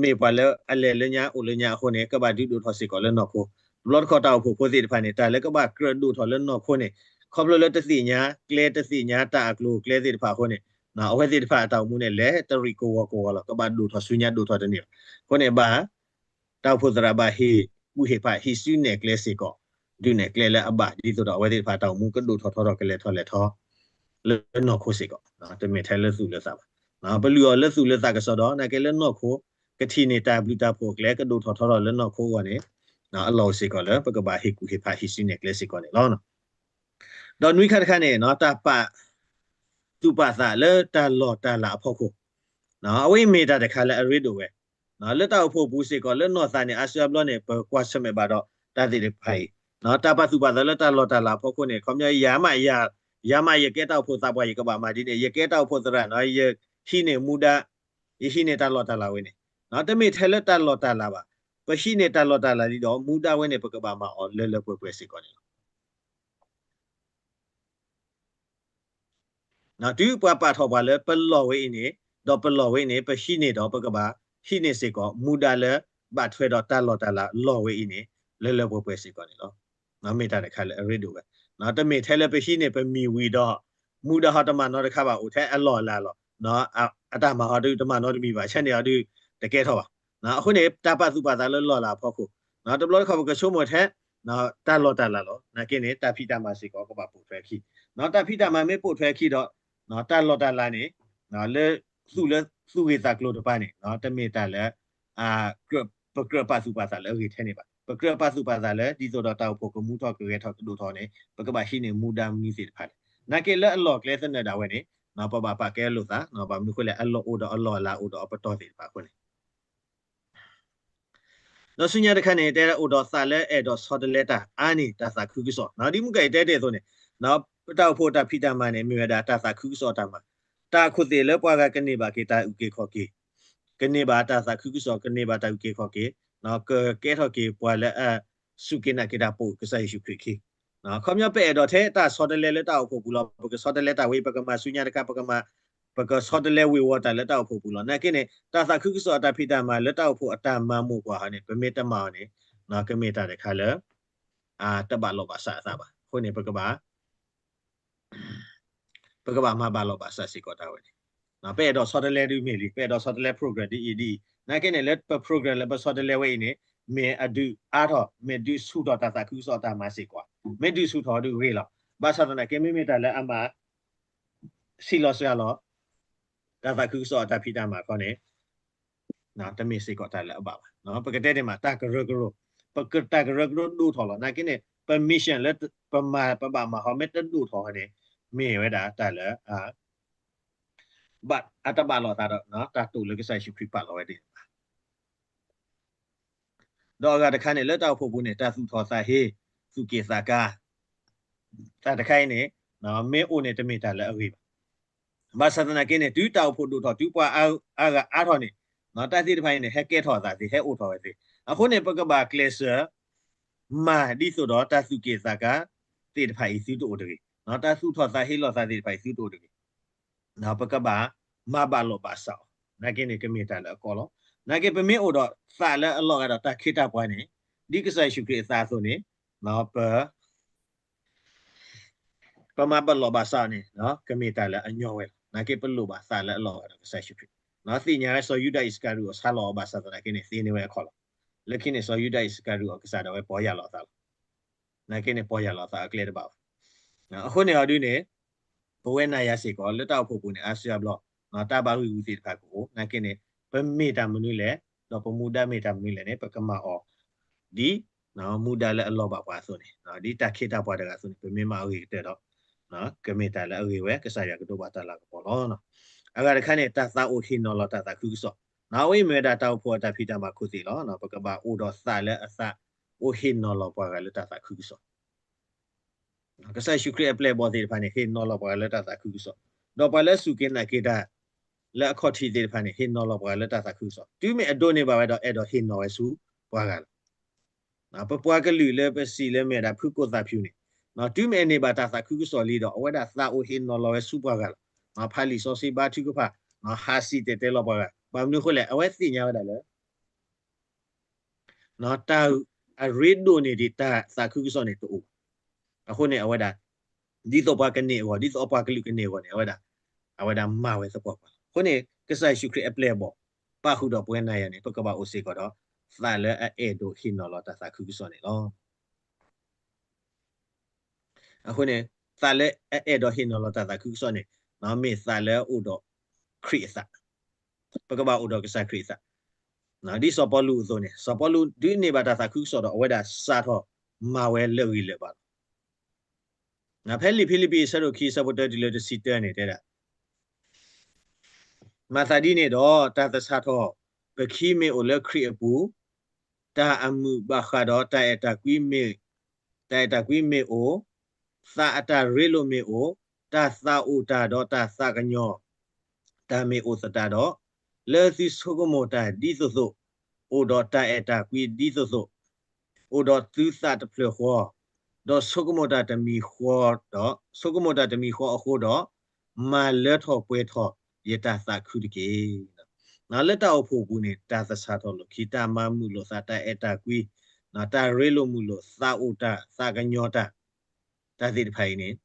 မ့ၢ်ပှၤလၢအလဲၤလၢညါအိၣ်လၢညါအဃိန့ၣ် ကဘၣ်ဒုးဒိၣ်ထီၣ်စ့ၢ်ကီးလၢနီၢ်ခိ, တဘျီတခီၣ်တၢ်အိၣ်ဖှိၣ်ဖိသ့ၣ်တဖၣ်န့ၣ် တၢ်လၢကဘၣ်ကြၢးဒိၣ်ထီၣ်လၢနီၢ်ခိန့ၣ် ခီဖျိလၢတသ့ၣ်ညါကျဲတသ့ၣ်ညါတၢ်အကျိၤအကျဲသ့ၣ်တဖၣ်အဃိန့ၣ် အဝဲသ့ၣ်တဖၣ်အတၢ်အိၣ်မူန့ၣ် လဲၤတရံးကဝီၤကဝီၤလီၤ, ကဘၣ်ဒိၣ်ထီၣ်ဆူညါဒိၣ်ထီၣ်တန့ၢ်ဘၣ်. အဃိန့ၣ်ဘၣ် တၢ်အိၣ်ဖှိၣ်သရၣ်ဘၣ်ဟ့ၣ် ဟ့ၣ်ကူၣ်ဟ့ၣ်ဖး ဟံးစုနဲၣ်ကျဲစ့ၢ်ကီး, ဒုးနဲၣ်ကျဲလၢအဘၣ် ဒ်သိးဒီးအဝဲသ့ၣ်တဖၣ်တၢ်အိၣ်မူကဒိၣ်ထီၣ်ထီထီၣ်ကလဲၤထီၣ်လဲၤထီ လၢနီၢ်ခိစ့ၢ်ကီး, တမ့ၢ်ထဲလၢသူၣ်လၢသးဘၣ်. ပလုၢ်အီၤလၢသူၣ်လၢသးကစီဒီး နာ်က့လၢနီၢ်ခိ ကထံၣ်န့ၢ်တၢ်ဘျုးတၢ်ဖှိၣ်အကျဲ ကဒိၣ်ထီၣ်ထီထီၣ်လၢနီၢ်ခိအဂီၢ်န့ၣ် အလီၢ်အိၣ်စ့ၢ်ကီးလၢ ပကဘၣ်ဟ့ၣ်ကူၣ်ဟ့ၣ်ဖး ဟံးစုနဲၣ်ကျဲစ့ၢ်ကီးန့ၣ်လီၤ. ဒီးနွံခါတခါန့ၣ် တၢ်ပာ်သူၣ်ပာ်သးလၢတၢ်လီၢ်တၢ်လၤအဖီခိၣ်, အဝဲအံၤမ့ၢ်တၢ်တခါလၢအရ့ဒိၣ်ဝဲ, လၢတၢ်အိၣ်ဖှိၣ်ပူၤစ့ၢ်ကီး လၢနီၢ်သးန့ၣ် အါစုအါဘျီန့ၣ် ပကွၢ်ဆၢၣ်မဲာ်ဘၣ်ဒီးတၢ်သ့ၣ်တဖၣ်အံၤ, တၢ်ပာ်သူၣ်ပာ်သးလၢတၢ်လီၢ်တၢ်လၤအဖီခိၣ်န့ၣ် ခီပညီ ယၤမး ယၤမး ယကဲတၢ်အိၣ်ဖှိၣ်သးပှၢ် ယကဘၣ်မၤဒ်န့ၣ်, ယကဲတၢ်အိၣ်ဖှိၣ်သရၣ်န့ၣ် ယဟံးန့ၢ်မူဒါ, ယဟံးန့ၢ်တၢ်လီၢ်တၢ်လၤဝဲန့ၣ်, တမ့ၢ်ထဲလၢတၢ်လီၢ်တၢ်လၤဘၣ်. ပဟံးန့ၢ်တၢ်လီၢ်တၢ်လၤလံဒီး မူဒါဝဲန့ၣ် ပကဘၣ်မၤအီၤလၢလၢပှဲၤပှဲၤစ့ၢ်ကီးန့ၣ်လီၤ. တုၤပှၤပာ်ထီၣ်ပှၤလၢပလီၢ်ဝဲအံၤန့ၣ်, ဒီးပလီၢ်ဝဲအံၤန့ၣ် ပဟံးန့ၢ်ဒီး ပကဘၣ်ဟံးန့ၢ်စ့ၢ်ကီး မူဒါလၢဘၣ်ထွဲဒီးတၢ်လီၢ်တၢ်လၤလီၢ်ဝဲအံၤန့ၣ် လၢလၢပှဲၤပှဲၤစ့ၢ်ကီးန့ၣ်လီၤ. မ့ၢ်တၢ်တခါလၢအရ့ဒိၣ်ဝဲ, တမ့ၢ်ထဲလၢပဟံးန့ၢ်ပမံၤဝံၤဒီး မူဒါဟီတမၤနီတခါဘၣ် အိၣ်ထဲအလီၢ်အလၤလီၤ. အတၢ်မၤဟီဒုးတမၤနီတမံၤဘၣ် ဆဲန့ၣ်အီၤဒုးတကဲထီၣ်ဘၣ်. အဃိန့ၣ် တၢ်ပာ်သူၣ်ပာ်သးလၢလီၢ်လၤအဖီခိၣ်, တဘျီတခီၣ်ပကဆိကမိၣ်ထဲ တၢ်လီၢ်တၢ်လၤလီၤ. နာ်က့န့ၣ် တၢ်ဖံးတၢ်မၤစ့ၢ်ကီးကဘၣ်ပိာ်ထွဲအခံ, တၢ်ဖံးတၢ်မၤမ့ၢ်ပိာ်ထွဲအခံဒီး တၢ်လီၢ်တၢ်လၤန့ၣ် လၢသူၣ်လၢသူၣ်ဂ့ၢ်သးကျိၤတဖၣ်န့ၣ် တမ့ၢ်တၢ်လၢ ပကြၢးပာ်သူၣ်ပာ်သးလၢအဂ့ၤထဲန့ၣ်ဘၣ်. ပကြၢးပာ်သူၣ်ပာ်သးလၢ ဒ်သိးဒီးတၢ်အိၣ်ဖှိၣ်ကမူထီၣ်ကဂဲၤထီၣ်ကဒိၣ်ထီၣ်န့ၣ် ပကဘၣ်ဟံးန့ၢ်မူဒါမနုၤသ့ၣ်တဖၣ်လဲၣ်. နာ်က့လၢအလီၢ်ကျဲသနၢၣ်ဒၣ်ဝဲန့ၣ် ပဘၣ်ပာ်ကဲလိာ်သး, ဘၣ်မနုၤအဃိလဲၣ် အလီၢ်အိၣ်ဒီးအလီၢ်အလၤအိၣ်ဒီးအပတီၢ်သ့ၣ်တဖၣ်အဃိန့ၣ် ဒီးဆူညါတခါန့ၣ် တဲအိၣ်ဒီးသးလၢအဲၣ်ဒိးဆီတလဲတၢ်အါန့ၢ်တၢ်သးခုကစီၣ်, ဒ်မုၢ်ကဲအံၤတဲတ့ၢ်အသိးန့ၣ် ပတၢ်အိၣ်ဖှိၣ်တၢ်ဖံးတၢ်မၤန့ၣ် မ့ၢ်ဝဲဒၣ်တၢ်သးခုကစီၣ်အတၢ်မၤ, တၢ်အခိၣ်သ့ၣ်လၢပှၤဂၤကန့ၢ်ဘၣ်က့ၤတၢ်အုၣ်က့ၤခီၣ်က့ၤ, ကန့ၢ်ဘၣ်တၢ်သးခုကစီၣ် ကန့ၢ်ဘၣ်တၢ်အုၣ်က့ၤခီၣ်က့ၤ, ကကဲထီၣ်က့ၤပှၤလၢအစူၢ်က့ၤနာ်က့ၤတၢ်ပိာ်ကစၢ်ယ့ၣ်ၡူးခရံာ်ခံ ခီပညီပအဲၣ်ဒိးထဲတၢ်ဆီတလဲလၢတၢ်အိၣ်ဖှိၣ်ပူၤလီၤ. ပကဆီတလဲတၢ်ဝဲအံၤ ပကမၤဆူညါတခါ ပကမၤ, ပကဆီတလဲဝ့ၤဝီၤတၢ်လၢတၢ်အိၣ်ဖှိၣ်ပူၤလီၤ. နာ်က့န့ၣ် တၢ်သးခုကစီၣ်အတၢ်ဖံးတၢ်မၤလၢတၢ်အိၣ်ဖှိၣ်အတၢ်မၤမိၢ်ပှၢ်ဟီန့ၣ် ပမ့ၢ်တမၤအီၤန့ၣ် ကမ့ၢ်တၢ်တခါလၢ တဘၣ်လိာ်ဘၣ်စးအသးဘၣ်. အဃိန့ၣ် ပကဘၣ် ပကဘၣ်မၤဘၣ်လိာ်ဘၣ်စးစ့ၢ်ကီးတၢ်ဝဲန့ၣ်, ပအဲၣ်ဒိးဆီတလဲဒုးမ့ၢ်လံ, ပအဲၣ်ဒိးဆီတလဲ program ဒ်အံၤဒ်အံၤ, နာ်က့န့ၣ် လၢပ program လၢပဆီတလဲဝဲအံၤန့ၣ် မ့ၢ်အဒုးအါထီၣ် မ့ၢ်ဒုးဆူၣ်ထီၣ်တၢ်သးခုကစီၣ်အတၢ်မၤစ့ၢ်ကီး, မ့ၢ်ဒုးဆူၣ်ထီၣ်ဒုးဂ့ၤလီၤ. ဘၣ်ဆၣ်သနာ်က့ မ့မ့ၢ်တၢ်လၢအမၤ ဆံးလီၤစှၤလီၤ တၢ်သးခုကစီၣ်အတၢ်ဖံးတၢ်မၤခီန့ၣ် တမ့ၢ်စ့ၢ်ကီးတၢ်လၢအဘၣ်ဘၣ်. ပကတဲန့ၣ်မး တၢ်ကရၢကရိ, ပကတၢ်ကရၢကရိဒိၣ်ထီၣ်လီၤ. နာ်က့န့ၣ် ပ mission လၢပမၤပဘၣ်မၤဟီ မ့ၢ်တဒိၣ်ထီၣ်ဟီန့ၣ် မ့ၢ်ဝဲဒၣ်တၢ်လၢ အတဘၣ်လိာ်သးဒီး တၢ်တိာ်လၢကစၢ်ယ့ၣ်ၡူးခရံာ်ပာ်လီၤဝဲသ့ၣ်တဖၣ် ဒီးအဂၤတခါန့ၣ် လၢတၢ်အိၣ်ဖှိၣ်ပူၤန့ၣ် တၢ်သူၣ်ထီၣ်သးဟ့, သူၣ်က့ၣ်သးကါ, တၢ်တခါအံၤန့ၣ် မ့ၢ်အိၣ်န့ၣ် တမ့ၢ်တၢ်လၢအဂ့ၤဘၣ်. ဘၣ်ဆၣ်သနာ်က့န့ၣ် တုၤတၢ်အိၣ်ဖှိၣ်ဒိၣ်ထီၣ် တုၤပှၤအါဂၤအါထီၣ်န့ၣ် တၢ်သ့ၣ်တဖၣ်အံၤန့ၣ် ဟဲကဲထီၣ်အသးသ့ ဟဲအိၣ်ထီၣ်ဝဲသ့. အဃိန့ၣ် ပကဘၣ်ကျဲးစၢး မၤဒ်သိးဒီးတၢ်သူၣ်က့ၣ်သးကါသ့ၣ်တဖၣ်အံၤသုတအိၣ်တဂ့ၤ, တၢ်သူၣ်ထီၣ်သးဟ့လီၤသးသ့ၣ်တဖၣ်အံၤသုတအိၣ်တဂ့ၤ. ပကဘၣ်မၤဘၣ်လိာ်ဘၣ်စးအီၤ, နာ်က့န့ၣ် ကမ့ၢ်တၢ်လၢအကီလီၤ. နာ်က့ပမ့ၢ်အိၣ်ဒီးသးလၢအလီၤဂာ်ဒီးတၢ်ခ့တၢ်ပှၤန့ၣ် ဒ်ကစၢ်ယ့ၣ်ၡူးခရံာ်အသးအသိးန့ၣ် ပ ပမၤဘၣ်လိာ်ဘၣ်စးအီၤန့ၣ် ကမ့ၢ်တၢ်လၢအညီဝဲလီၤ. နာ်က့ပလိၣ်ဘၣ်သးလၢအလီၤဂာ်ဒီးကစၢ်ယ့ၣ်ၡူးခရံာ်, သ့ၣ်ညါဝဲစီၤယူဒၤအံၣ်စကၤရံၤအီၤဆါလီၤအီၤဘၣ်ဆၣ်သနာ်က့န့ၣ် သ့န့ၢ်ဝဲအခီၣ်လီၤ. လၢခံန့ၣ် စီၤယူဒၤအံၣ်စကၤရံၤအီၤကစၢ်ဒၣ်ဝဲပီၢ်ယၢ်လီၤအသးလီၤ. နာ်က့န့ၣ် ပီၢ်ယၢ်လီၤအသးအကျဲတဘၣ်ဘၣ်. အဃိန့ၣ်အီၤဒုန့ၣ် ပဝဲနၤယၤစ့ၢ်ကီး လၢတၢ်အိၣ်ဖှိၣ်ပူၤန့ၣ် အါစုအါဘျီ တၢ်ဘၣ်ဂံၢ်ဂူာ်သ့ၣ်တဖၣ်ကအိၣ်, နာ်က့န့ၣ် ပမ့ၢ်တၢ်မနုၤလဲၣ်, ဒီးပမူဒါမ့ၢ်တၢ်မနုၤလဲၣ်န့ၣ် ပကမၤအီၤ ဒ်မူဒါလၢအလီၤဘၣ်ပှၤအသိးန့ၣ်, ဒ်တၢ်ခ့တၢ်ပှၤတဂၤအသိးန့ၣ် ပမ့ၢ်မၤအဂ့ၤကတၢၢ်ဒီး ကမ့ၢ်တၢ်လၢအဂ့ၤဝဲ ကစၢ်ယွၤကဒိးဘၣ်တၢ်လၤကပီၤလီၤ. အဂၤတခါန့ၣ် တၢ်သးအိၣ်ဟ့ၣ်နီၤလီၤတၢ်သးခုကစီၣ်, အဝဲအံၤမ့ၢ်ဝဲဒၣ်တၢ်အိၣ်ဖှိၣ်အတၢ်ဖံးတၢ်မၤခိၣ်သ့ၣ်လီၤ. ပကဘၣ်အိၣ်ဒီးသးလၢအသးအိၣ်ဟ့ၣ်နီၤလီၤပှၤဂၤလၢတၢ်သးခုကစီၣ် ကစၢ်ယ့ၣ်ၡူးခရံာ်အပျဲၢ်အဘီၣ်သ့ၣ်တဖၣ်န့ၣ် ဟ့ၣ်နီၤလီၤပှၤဂၤလၢတၢ်သးခုကစီၣ်, ဒီးပှၤလၢအစူၢ်က့ၤနာ်က့ၤတၢ် လၢအခီၣ်ထံးသ့ၣ်တဖၣ်န့ၣ် ဟ့ၣ်နီၤလီၤပှၤဂၤလၢတၢ်သးခုကစီၣ်, တုၤမ့ၢ်အဒိးန့ၢ်ဘၣ်ဝဲဒီး အဲၣ်ဒိးဟ့ၣ်နီၤဝဲဆူပှၤဂၤလီၤ. ပပှၤကလုာ်လၢပစံးလၢမ့ၢ်ဝဲဒၣ်ဖုကိၣ်သးဖၠူၤန့ၣ် တုၤမ့ၢ်အန့ၢ်ဘၣ်တၢ်သးခုကစီၣ်လံဒီး အဝဲဒၣ်သးအိၣ်ဟ့ၣ်နီၤလီၤဝဲဆူပှၤဂၤလီၤ. ဖးလံာ်စီဆှံဘါထုကဖၣ်, ဟးစံၣ်တဲၤတဲလီၤပှၤဂၤ, ဘၣ်မနုၤအဃိလဲၣ် အဝဲသ့ၣ်ညါဝဲဒၣ်လၢ တၢ်အရ့ဒိၣ်န့ၢ်ဒံးတၢ်သးခုကစီၣ်န့ၣ်တအိၣ်ဘၣ်. အဃိန့ၣ် အဝဲဒၣ် ဒ်သိးပှၤကန့ၢ်အဂီၢ်, ဒ်သိးအပှၤကလုာ်ကန့ၢ်အဂီၢ်န့ၣ် အဝဲဒၣ်, အဝဲဒၣ်မၤဝဲသပှၢ်ပှၢ်လီၤ. အဃိန့ၣ် ကစၢ်ယ့ၣ်ၡူးခရံာ်အပျဲၢ်အဘီၣ် ပာ်ဃုာ်ဒီးပဝဲနၤယၤန့ၣ် ပကဘၣ်အိၣ်စ့ၢ်ကီးဒီး သးလၢအအဲၣ်ဒိးဟ့ၣ်နီၤလီၤတၢ်သးခုကစီၣ်န့ၣ်လီၤ. အဃိန့ၣ် သးလၢအအဲၣ်ဒိးဟ့ၣ်နီၤလီၤတၢ်သးခုကစီၣ်န့ၣ် မ့ၢ်သးလၢအအိၣ်ဒီးခရံာ်အသး, ပကဘၣ်အိၣ်ဒီးကစၢ်ခရံာ်အသး. ဒ်စီၤပီလူးအသိးန့ၣ် စီၤပီလူးဒုးန့ၢ်ဘၣ်တၢ်သးခုကစီၣ်ဒီး အဝဲဒၣ်စးထီၣ်မၤဝဲလၢာ်ဂံၢ်လၢာ်ဘါလီၤ. ဖဲလံာ်ဖံလံးပံးအဆၢဒိၣ်ခံ အဆၢဖိတၢတုၤလၢတဆံတၢန့ၣ်တဲဒၣ်, မၤသးဒ်န့ၣ်ဒီး တၢ်သဆၣ်ထီၣ် ပခံမ့ၢ်အိၣ်လၢခရံာ်အပူၤ, တၢ်အမုာ်ဘၣ်ဃးဒီးတၢ်အဲၣ်တၢ်ကွံမ့ၢ်, တၢ်အဲၣ်တၢ်ကွံမ့ၢ်အိၣ်, သးအတၢ်ရ့လိာ်မ့ၢ်အိၣ်, တၢ်သးအိၣ်တၢ်ဒီးတၢ်သးကညီၤတၢ်မ့ၢ်အိၣ်သတးဒီး, လၢသုဆိကမိၣ်တၢ်ဒ်သိးသိး, အိၣ်ဒီးတၢ်အဲၣ်တၢ်ကွံဒ်သိးသိး, အိၣ်ဒီးသုသးတဖျၢၣ်ဃီ, ဒီးဆိကမိၣ်တၢ်တမံၤဃီဒီး, ဆိကမိၣ်တၢ်တမံၤဃီအဃိဒီး, မၤလၢထီၣ်ပှဲၤထီၣ်ယတၢ်သးခုတက့ၢ်. လၢတၢ်အိၣ်ဖှိၣ်အပူၤန့ၣ် တၢ်သဆၣ်ထီၣ်လိာ်ခံ တၢ်မၤမုာ်လိာ်သး တၢ်အဲၣ်တၢ်ကွံ, တၢ်ရ့လိာ်မုာ်လိာ် သးအိၣ်တၢ် သးကညီၤတၢ်, တၢ်သ့ၣ်တဖၣ်အံၤန့ၣ်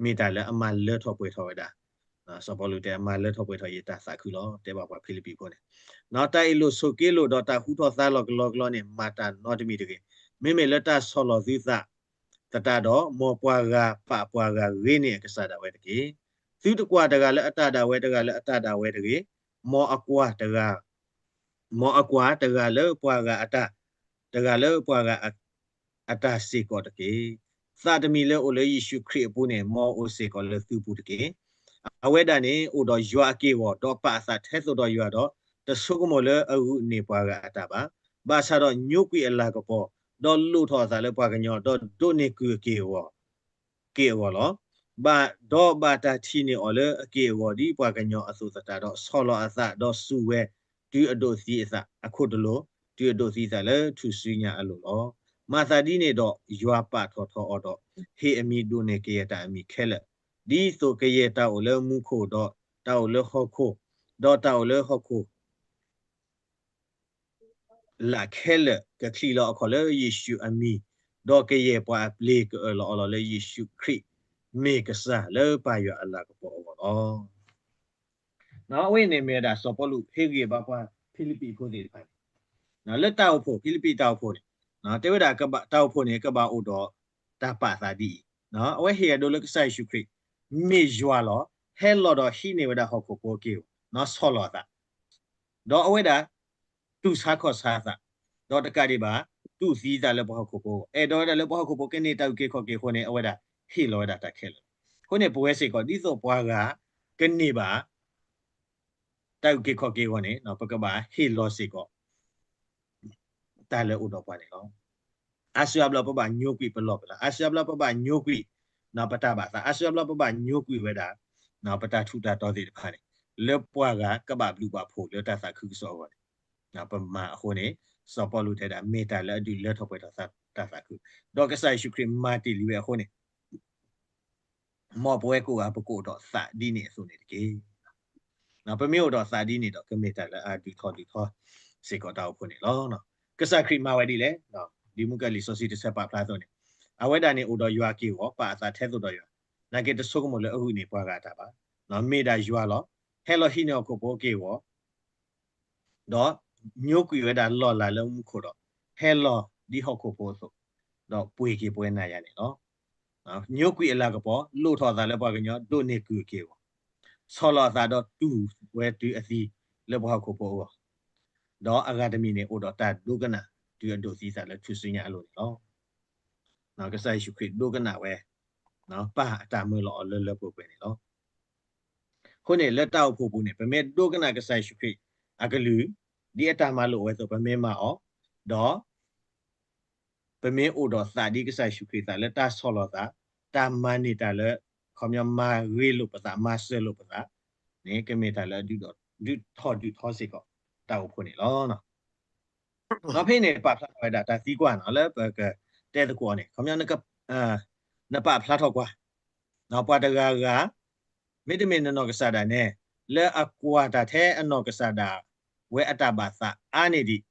မ့ၢ်တၢ်လၢအမၤလၢထီၣ်ပှဲၤထီၣ်ဝဲဒၣ်, စီၤပီလူးတဲ မၤလၢထီၣ်ပှဲၤထီၣ်ယတၢ်သးခုလီၤ တဲဘၣ်ပှၤဖံလံးပံးဖိန့ၣ်, တၢ်အ့ၣ်လိာ်ဆိးက့လိာ်ဒီးတၢ်ဟူထီၣ်သါလီၤကလီကလီန့ၣ် မၤတၢ်နီတမံၤတဂ့ၤ. မ့မ့ၢ်လၢတၢ်ဆီၣ်လီၤသုသးသတးဒီး မ်ပှၤဂၤပာ်ပှၤဂၤ ဂ့ၤန့ၢ်အကစၢ်ဒၣ်ဝဲတက့ၢ်. သုတကွၢ်တဂၤလၢအတၢ်ဒၣ်ဝဲ တဂၤလၢအတၢ်ဒၣ်ဝဲတဂ့ၤ. မ်အကွၢ်တဂၤ မ်အကွၢ်တဂၤလၢပှၤဂၤအတၢ်, တဂၤလၢပှၤဂၤအတၢ်စ့ၢ်ကီးတက့ၢ်. သးတမံၤလၢအိၣ်လၢယ့ၣ်ၡူးခရံာ်အပူၤန့ၣ် မ်အအိၣ်စ့ၢ်ကီးလၢသုပူၤတက့ၢ်. အဝဲဒၣ်န့ၣ် အိၣ်ဒီးယွၤအက့ၢ်အဂီၤ, ဒီးပာ်အသးထဲသိးဒီးယွၤဒီး, တဆိကမိၣ်လၢအဂုာ်န့ၢ်ပှၤဂၤအတၢ်ဘၣ်. ဘၣ်ဆၣ်ဒီးညိကွံာ်အလၤကပီၤ, ဒီးလိၣ်ထီၣ်အသးလၢပှၤကညီ, ဒီးဒိးန့ၢ်ကုၢ်အက့ၢ်အဂီၤ က့ၢ်အဂီၤလီၤ. ဘၣ်, ဒီးဘၣ်တၢ်ထံၣ်န့ၢ်အီၤလၢအက့ၢ်အဂီၤဒ်ပှၤကညီအသိးသတးဒီး ဆီၣ်လီၤအသး, ဒီးစူၢ်ဝဲတုၤအဒိးသံအသး အခိၣ်တလိၤ, တုၤအဒိးသံအသးလၢထူၣ်စုညါအလိၤလီၤ. မၤသးဒ်န့ၣ်ဒီး ယွၤပာ်ထီၣ်ထီအီၤဒီး ဟ့ၣ်အမံၤဒိၣ်န့ၢ်ကယဲၢ်တၢ်အမံၤခဲလၢာ်, ဒ်သိးကယဲၢ်တၢ်အိၣ်လၢမူခိၣ်ဒီးတၢ်အိၣ်လၢဟီၣ်ခိၣ်, ဒီးတၢ်အိၣ်လၢဟီၣ်ခိၣ် လၢ်ခဲလၢာ် ကချံးလီၤအခီၣ်လၢယ့ၣ်ၡူးအမံၤ, ဒီးကယဲၢ်ပှၤအပျ့ၤကအၢၣ်လီၤအီလီၤလၢယ့ၣ်ၡူးခရံာ် မ့ၢ်ကစၢ်လၢပၢ်ယွၤအလၤကပီၤအဂီၢ်လီၤ. အဝဲန့ၣ်မ့ၢ်ဝဲဒၣ်စီၤပီလူးဟ့ၣ်ဂံၢ်ဘါပှၤဖံလံးပံးဖိသ့ၣ်တဖၣ်န့ၣ်, လၢတၢ်အိၣ်ဖှိၣ် ဖံလံးပံးတၢ်အိၣ်ဖှိၣ်န့ၣ်, တဲဝဲဒၣ်တၢ်အိၣ်ဖှိၣ်န့ၣ် ကဘၣ်အိၣ်ဒီးတၢ်ပာ်သးဒ်အံၤ, အဝဲဟ့ၣ်အဒိလၢကစၢ်ယ့ၣ်ၡူးခရံာ် မ့ၢ်ယွၤလီၤ, ဟဲလီၤဒီးဟံးန့ၢ်ဝဲဒၣ်ဟီၣ်ခိၣ်ဖိအက့ၢ်အဂီၤ, ဆီၣ်လီၤအသး ဒီးအဝဲဒၣ် တူၢ်ဆါခီၣ်ဆါအသး, ဒီးတကးဒံးဘၣ် တူၢ်သံအသးလၢပှၤဟီၣ်ခိၣ်ဖိအဂီၢ်, အဲၣ်ဒိးဝဲဒၣ်လၢပှၤဟီၣ်ခိၣ်ဖိကန့ၢ်တၢ်အုၣ်က့ၤခီၣ်က့ၤအဃိန့ၣ် အဝဲဒၣ်ဟ့ၣ်လီၤဝဲဒၣ်တၢ်ခဲလၢာ်လီၤ. အဃိန့ၣ် ပဝဲစ့ၢ်ကီး ဒ်သိးပှၤဂၤကန့ၢ်ဘၣ် တၢ်အုၣ်က့ၤခီၣ်က့ၤအဂီၢ်န့ၣ် ပကဘၣ်ဟ့ၣ်လီၤစ့ၢ်ကီး တၢ်လၢအအိၣ်ဒီးပှၤန့ၣ်လီၤ. အါစုအါဘျီပဘၣ်ညိကွံာ်ပလီၢ်ပလၤ, အါစုအါဘျီပဘၣ်ညိကွံာ် ပတၢ်ဘၣ်သး, အါစုအါဘျီပဘၣ်ညိကွံာ်ဝဲဒၣ် ပတၢ်ထူးတၢ်တီၤသ့ၣ်တဖၣ်န့ၣ် လၢပှၤဂၤကဘၣ်ဘျုးဘၣ်ဖှိၣ်လၢတၢ်သးခုကစီၣ်အဂီၢ်န့ၣ် ပမၤအဃိန့ၣ် စီၤပီလူးတဲဒၣ် မ့ၢ်တၢ်လၢအဒုးလၢထီၣ်ပှဲၤထီၣ်တၢ်သးခု, ဒီးကစၢ်ယ့ၣ်ၡူးခရံာ်မၤတ့ၢ်လံဝဲအဃိန့ၣ် မ်ပဝဲကိးဂၤ ပကအိၣ်ဒီးသးဒ်န့ၣ်အသိးန့ၣ်တက့ၢ်. ပမ့ၢ်အိၣ်ဒီးသးဒ်န့ၣ်ဒီး ကမ့ၢ်တၢ်လၢအဒုးထီၣ်ဒုးထီစ့ၢ်ကီးတၢ်အိၣ်ဖှိၣ်န့ၣ်လီၤ. ကစၢ်ခရံာ်မၤဝဲဒ်လဲၣ်, ဒ်မုၢ်ကလံာ်စီဆှံတဆၢပာ်ဖျါအသိးန့ၣ်, အဝဲဒၣ်န့ၣ်အိၣ်ဒီးယွၤအက့ၢ်အဂီၤ ပာ်အသးထဲသိးဒီးယွၤ, နာ်က့တဆိကမိၣ်လၢအဂုာ်န့ၢ်ပှၤဂၤအတၢ်ဘၣ်, မ့ၢ်ဒၣ်ယွၤလီၤ. ဟဲလီၤဟံးန့ၢ်ဟီၣ်ခိၣ်ဖိအက့ၢ်အဂီၤ ဒီးညိကွံာ်ဝဲဒၣ်လီၢ်လၤလၢမူခိၣ်ဒီး ဟဲလီၤဒ်ဟီၣ်ခိၣ်ဖိအသိး, ဒီးပှ့ၤက့ၤပဝဲနၤယၤန့ၣ်လီၤ. ညိကွံာ်အလၤကပီၤ, လိၣ်ထီၣ်အသးလၢပှၤကညီ, ဒိးန့ၢ်ကုၢ်အက့ၢ်အဂီၤ, ဆီၣ်လီၤအသးဒီးတူၢ်ဝဲတုၤအသံလၢပှၤဟီၣ်ခိၣ်ဖိအဂီၢ်, ဒီးအဂၤတမံၤန့ၣ် အိၣ်ဒီးတၢ်ဒိကနၣ် တုၤအဒိးသံအသးလၢထူၣ်စုညါအလိၤန့ၣ်လီၤ. ကစၢ်ယ့ၣ်ၡူးခရံာ်ဒိကနၣ်ဝဲ ပၢ်အတၢ်မၢလီၤအီၤလၢလၢပှဲၤပှဲၤန့ၣ်လီၤ. အဃိန့ၣ် လၢတၢ်အိၣ်ဖှိၣ်ပူၤန့ၣ် ပမ့ၢ်ဒိကနၣ်ကစၢ်ယ့ၣ်ၡူးခရံာ်အကလုၢ်, ဒ်အတၢ်မၤလိာ်ဝဲအသိး ပမ့ၢ်မၤအီၤ, ဒီး ပမ့ၢ်အိၣ်ဒီးသးဒ်ကစၢ်ယ့ၣ်ၡူးခရံာ်သးလၢတၢ်ဆီၣ်လီၤသး, တၢ်မၤန့ၢ်တၢ်လၢ ခီပညီမၤဂ့ၤလိာ်ပသး မၤစၢၤလိာ်ပသးန့ၣ် ကမ့ၢ်တၢ်လၢအဒုးထီၣ်ဒုးထီစ့ၢ်ကီးတၢ်အိၣ်ဖှိၣ်န့ၣ်လီၤ. ဒီးဖဲန့ၣ် ပာ်ဖျါထီၣ်ဝဲဒၣ်တၢ်သံကွၢ်နီၤ လၢပကတဲသကိးန့ၣ် ခီပညီ နပာ်ဖျါထီၣ်ကွၢ် ပှၤတဂၤဂၤ မ့တမ့ၢ်နနီၢ်ကစၢ်ဒၣ်နဲ လၢအကွၢ်တၢ်ထဲအနီၢ်ကစၢ်ဒၣ်ဝဲအတၢ်ဘၣ်သးအါန့ၢ်ဒံး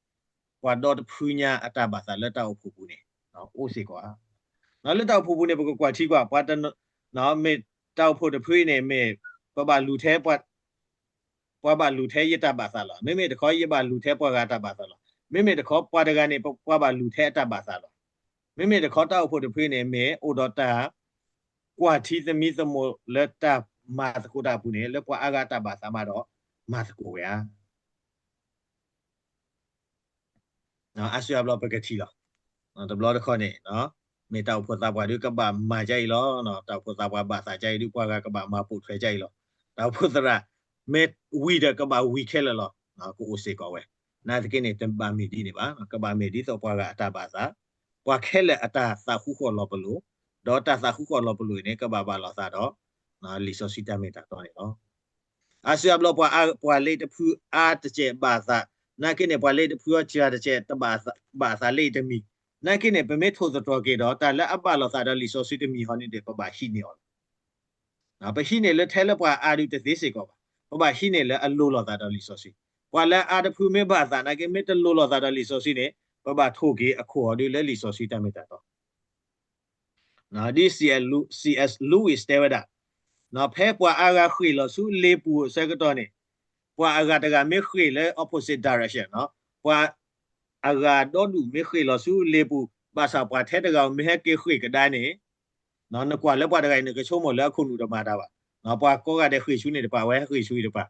ပှၤဒီတဖုညါအတၢ်ဘၣ်သးလၢတၢ်အိၣ်ဖှိၣ်ပူၤန့ၣ် အိၣ်စ့ၢ်ကီးဧါ. လၢတၢ်အိၣ်ဖှိၣ်ပူၤန့ၣ် ပကကွၢ်ထံကွၢ် ပှၤတနီၤ မ့ၢ်တၢ်အိၣ်ဖှိၣ်တဖုအံၤန့ၣ် မ့ၢ်ပဘၣ်လူၤထဲ ပှၤဘၣ်လူၤထဲယတၢ်ဘၣ်သးလီၤ. မ့မ့ၢ်တခီ ယဘၣ်လူၤထဲပှၤဂၤတၢ်ဘၣ်သးလီၤ. မ့မ့ၢ်တခီ ပှၤတဂၤန့ၣ် ပပှၤဘၣ်လူၤထဲအတၢ်ဘၣ်သးလီၤ. မ့မ့ၢ်တခီ တၢ်အိၣ်ဖှိၣ်တဖုန့ၣ် မ့ၢ်အိၣ်ဒီးတၢ် ကွၢ်ထံသမံသမိးလၢတၢ်မၤသကိးတၢ်အပူၤန့ၣ် လၢပှၤအါဂၤတၢ်ဘၣ်သးမးဒီး မၤသကိးဝဲဧါ. အါစုအါဘျီပကထံၣ်လီၤ. တဘျီတခီၣ်န့ၣ် မ့ၢ်တၢ်အိၣ်ဖှိၣ်သးပှၢ်ဒုးကဘၣ်မၤဒ်အံၤလီၤ. တၢ်အိၣ်ဖှိၣ်သးပှၢ်ဘၣ်သးဒ်အံၤဒုး ပှၤဂၤကဘၣ်မၤပိာ်ထွဲဒ်အံၤလီၤ. တၢ်အိၣ်ဖှိၣ်သရၣ် မ့ၢ်ဝံၤဒီးကဘၣ်ဝံၤခဲလၢာ်လီၤ. ကအိၣ်စ့ၢ်ကီးဝဲ. နာ်သက့န့ၣ် တဘၣ်မ့ၢ်ဒ်န့ၣ်ဘၣ်. ကဘၣ်မ့ၢ်ဒ်သိးပှၤဂၤအတၢ်ဘၣ်သး, ပှၤခဲလၢာ်အတၢ်သးဃူဃီၤလီၤပလိာ်, ဒီးတၢ်သးဃူဃီၤလီၤပလိာ်အံၤန့ၣ် ကဘၣ်ဘၣ်လိာ်သးဒီး လံာ်စီဆှံတၢ်မ့ၢ်တၢ်တီန့ၣ်လီၤ. အါစုအါဘျီပှၤ ပှၤလၢတဖုအါတစဲးဘၣ်သး, နာ်က့န့ၣ် ပှၤလၢတဖုအီၣ်စှၤတစဲး တဘၣ်သးလၢအံၤတမံၤ, နာ်က့န့ၣ် ပမ့ၢ်ထိၣ်သတြီၤက့ၤဒီး တၢ်လၢအဘၣ်လိာ်သးဒီးလံာ်စီဆှံတမံၤဟီန့ၣ်ဒီး ပဘၣ်ဟံးန့ၢ်အီၤလီၤ. ပဟံးန့ၢ်လၢထဲလၢပှၤအါဒုးတသ့စ့ၢ်ကီးဘၣ်. ပဘၣ်ဟံးန့ၢ်လၢအလိၤလိာ်သးဒီးလံာ်စီဆှံ. ပှၤလၢအါတဖုမ့ၢ်ဘၣ်သးနာ်က့ မ့ၢ်တလိၤလိာ်သးဒီးလံာ်စီဆှံန့ၣ် ပဘၣ်ထိၣ်က့ၤအခိၣ်အီၤဒုးလၢလံာ်စီဆှံတၢ်မ့ၢ်တၢ်တီ ဒ် စီ လူးဝံး တဲဝဲဒၣ်, ဖဲပှၤအါဂၤဃ့ၢ်လီၤဆူလ့ပူၤအဆၢကတီၢ်န့ၣ်, ပှၤအဂၤတဂၤမ့ၢ်ဃ့ၢ်လၢ opposite direction, ပှၤအဂၤဒီဒူၣ်မ့ၢ်ဃ့ၢ်လီၤဆူလ့ပူၤ, ဘၣ်ဆၣ်ပှၤထဲတဂၤဧိၤမ့ၢ်ဟဲက့ၤဃ့ၢ်ကဒါန့ၣ်, နကွၢ်လၢပှၤတဂၤအံၤ နကဆိကမိၣ်လၢအခိၣ်နူာ်တမၤတၢ်ဘၣ်. ပှၤကိးဂၤဒဲးဃ့ၢ်ဆူန့ၣ်တပၤ အဝဲဟဲဃ့ၢ်ဆူအံၤတပၤ.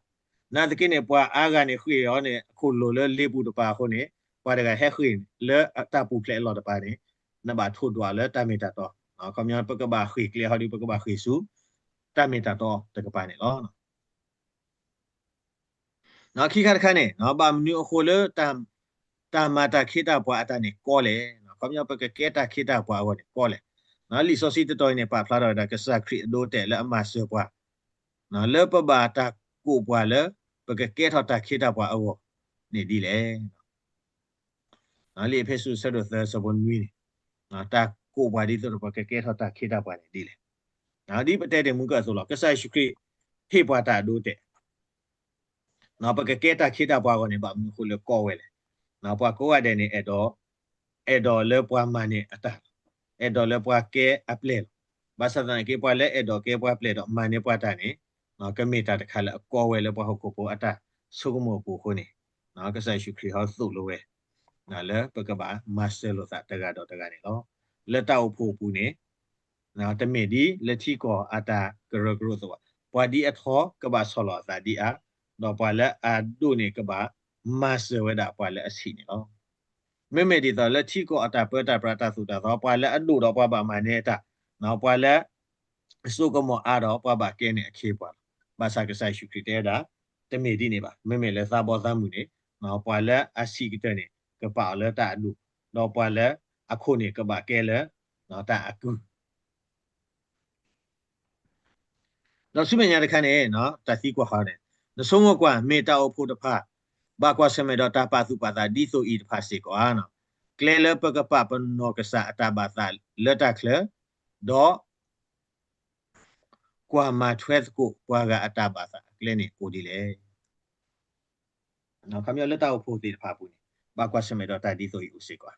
နာ်သက့န့ၣ် ပှၤအါဂၤန့ၣ်ဃ့ၢ်အီၤန့ၣ် အခိၣ်လိၤလၢလ့ပူၤတပၤအဃိန့ၣ်, ပှၤတဂၤဟဲဃ့ၢ်လၢတၢ်ပူၤဖျဲးအလီၢ်တပၤန့ၣ်, နဘၣ်ထိၣ်ဒွးလၢတၢ်မ့ၢ်တၢ်တီ. ခီပညီ ပကဘၣ်ဃ့ၢ်ကျဲဟီဒုး ပကဘၣ်ဃ့ၢ်ဆူ တၢ်မ့ၢ်တၢ်တီတကပၤန့ၣ်လီၤ. ခံခါတခါန့ၣ် ဘၣ်မနုၤအဃိလၢ တၢ်မၤတၢ်ခ့တၢ်ပှၤအတၢ်န့ၣ်ကီလဲၣ်. ခီပညီ ပကကဲတၢ်ခ့တၢ်ပှၤအဂီၢ်န့ၣ်ကီလဲၣ်. လံာ်စီဆှံတတီၤအံၤန့ၣ် ပာ်ဖျါထီၣ်ဝဲဒၣ် ကစၢ်ခရံာ်အဒိအတဲာ်လၢအမၤစၢၤပှၤ လၢပဘၣ်တၢ်ကိးပှၤလၢ ပကကဲထီၣ်တၢ်ခ့တၢ်ပှၤအဂီၢ်န့ၣ်ဒ်လဲၣ်. လံာ်အ့းဖ့းစူး အဆၢဒိၣ်သၢ အဆၢဖိနွံန့ၣ်, တၢ်ကိးပှၤဒ်သိးဒီးပကကဲထီၣ်တၢ်ခ့တၢ်ပှၤန့ၣ်ဒ်လဲၣ်. ဒ်ပတဲတ့ၢ်မုၢ်ကၢၢ်အသိးလီၤ. ကစၢ်ယ့ၣ်ၡူးခရံာ်ဟ့ၣ်ပှၤတၢ်အဒိအတဲာ် ပကကဲတၢ်ခ့တၢ်ပှၤအဂီၢ်န့ၣ် ဘၣ်မနုၤအဃိလၢကီဝဲလဲၣ်. ပှၤကိးဂၤဒဲးန့ၣ် အဲၣ်ဒိးလၢပှၤမၤန့ၢ်အတၢ်လီၤ. အဲၣ်ဒိးလၢပှၤကဲအပျဲၢ်လီၤ. ဘၣ်ဆၣ်သနာ်က့ ပှၤလၢအဲၣ်ဒိးကဲပှၤပျဲၢ်ဒီးမၤန့ၢ်ပှၤတၢ်န့ၣ်, ကမ့ၢ်တၢ်တခါလၢအကီဝဲလၢပှၤဟီၣ်ခိၣ်ဖိအတၢ်ဆိကမိၣ်အပူၤအဃိန့ၣ်, ကစၢ်ယ့ၣ်ၡူးခရံာ်ဟီသိၣ်လိဝဲ လၢပကဘၣ်မၤစၢၤလိာ်သးတဂၤဒီးတဂၤန့ၣ်လီၤ. လၢတၢ်အိၣ်ဖှိၣ်အပူၤန့ၣ် တမ့ၢ်ဒ်လၢထံကီၢ်အတၢ်ကရၢကရိအသိးဘၣ်. ပှၤဒ်အထီကဘၣ်ဆီၣ်လီၤအသးဒ်အါ, ဒီးပှၤလၢအဒိၣ်န့ၣ်ကဘၣ်မၤစၢၤဝဲဒၣ်ပှၤလၢအဆံးန့ၣ်လီၤ. မ့မ့ၢ်ဒ်သိးလၢထံကီၢ်အတၢ်ပၢတၢ်ပြးတၢ်သိၣ်တၢ်သီ ပှၤလၢအဒိၣ်ဒီးပှၤဘၣ်မၤန့ၢ်အတၢ်, ပှၤလၢအစိကမီၤအါဒီးပှၤဘၣ်ကဲန့ၢ်အခ့အပှၤလီၤ. ဘၣ်ဆၣ်ကစၢ်ယ့ၣ်ၡူးခရံာ်တဲဝဲဒၣ် တမ့ၢ်ဒ်န့ၣ်ဘၣ်. မ့မ့ၢ်လၢသးဘီသးမုၢ်န့ၣ် ပှၤလၢအဆံးကတၢၢ်န့ၣ် ကပာ်အီၤလၢတၢ်အဒိၣ်, ဒီးပှၤလၢအခိၣ်န့ၣ် ကဘၣ်ကဲလၢတၢ်အကုၢ် ဒီးဆူမဲာ်ညါတခါန့ၣ် တၢ်သံကွၢ်ဃီန့ၣ်, နဆိကမိၣ်ကွၢ် မ့ၢ်တၢ်အိၣ်ဖှိၣ်တဖၣ် ဘၣ်ကွၢ်ဆၢၣ်မဲာ်ဒီးတၢ်ပာ်သူၣ်ပာ်သးဒ်သိးအံၤတဖၣ်စ့ၢ်ကီးဧါ. ကျဲလၢပကပာ်ပနီၢ်ကစၢ်အတၢ်ဘၣ်သးလၢတၢ်ချၢ, ဒီး ကွၢ်မၤထွဲသကိးပှၤဂၤအတၢ်ဘၣ်သးအကျဲန့ၣ်အိၣ်ဒ်လဲၣ်. ခီပညီလၢတၢ်အိၣ်ဖှိၣ်သ့ၣ်တဖၣ်အပူၤန့ၣ် ဘၣ်ကွၢ်ဆၢၣ်မဲာ်ဒီးတၢ်ဒ်သိးအံၤအိၣ်စ့ၢ်ကီးဧါ.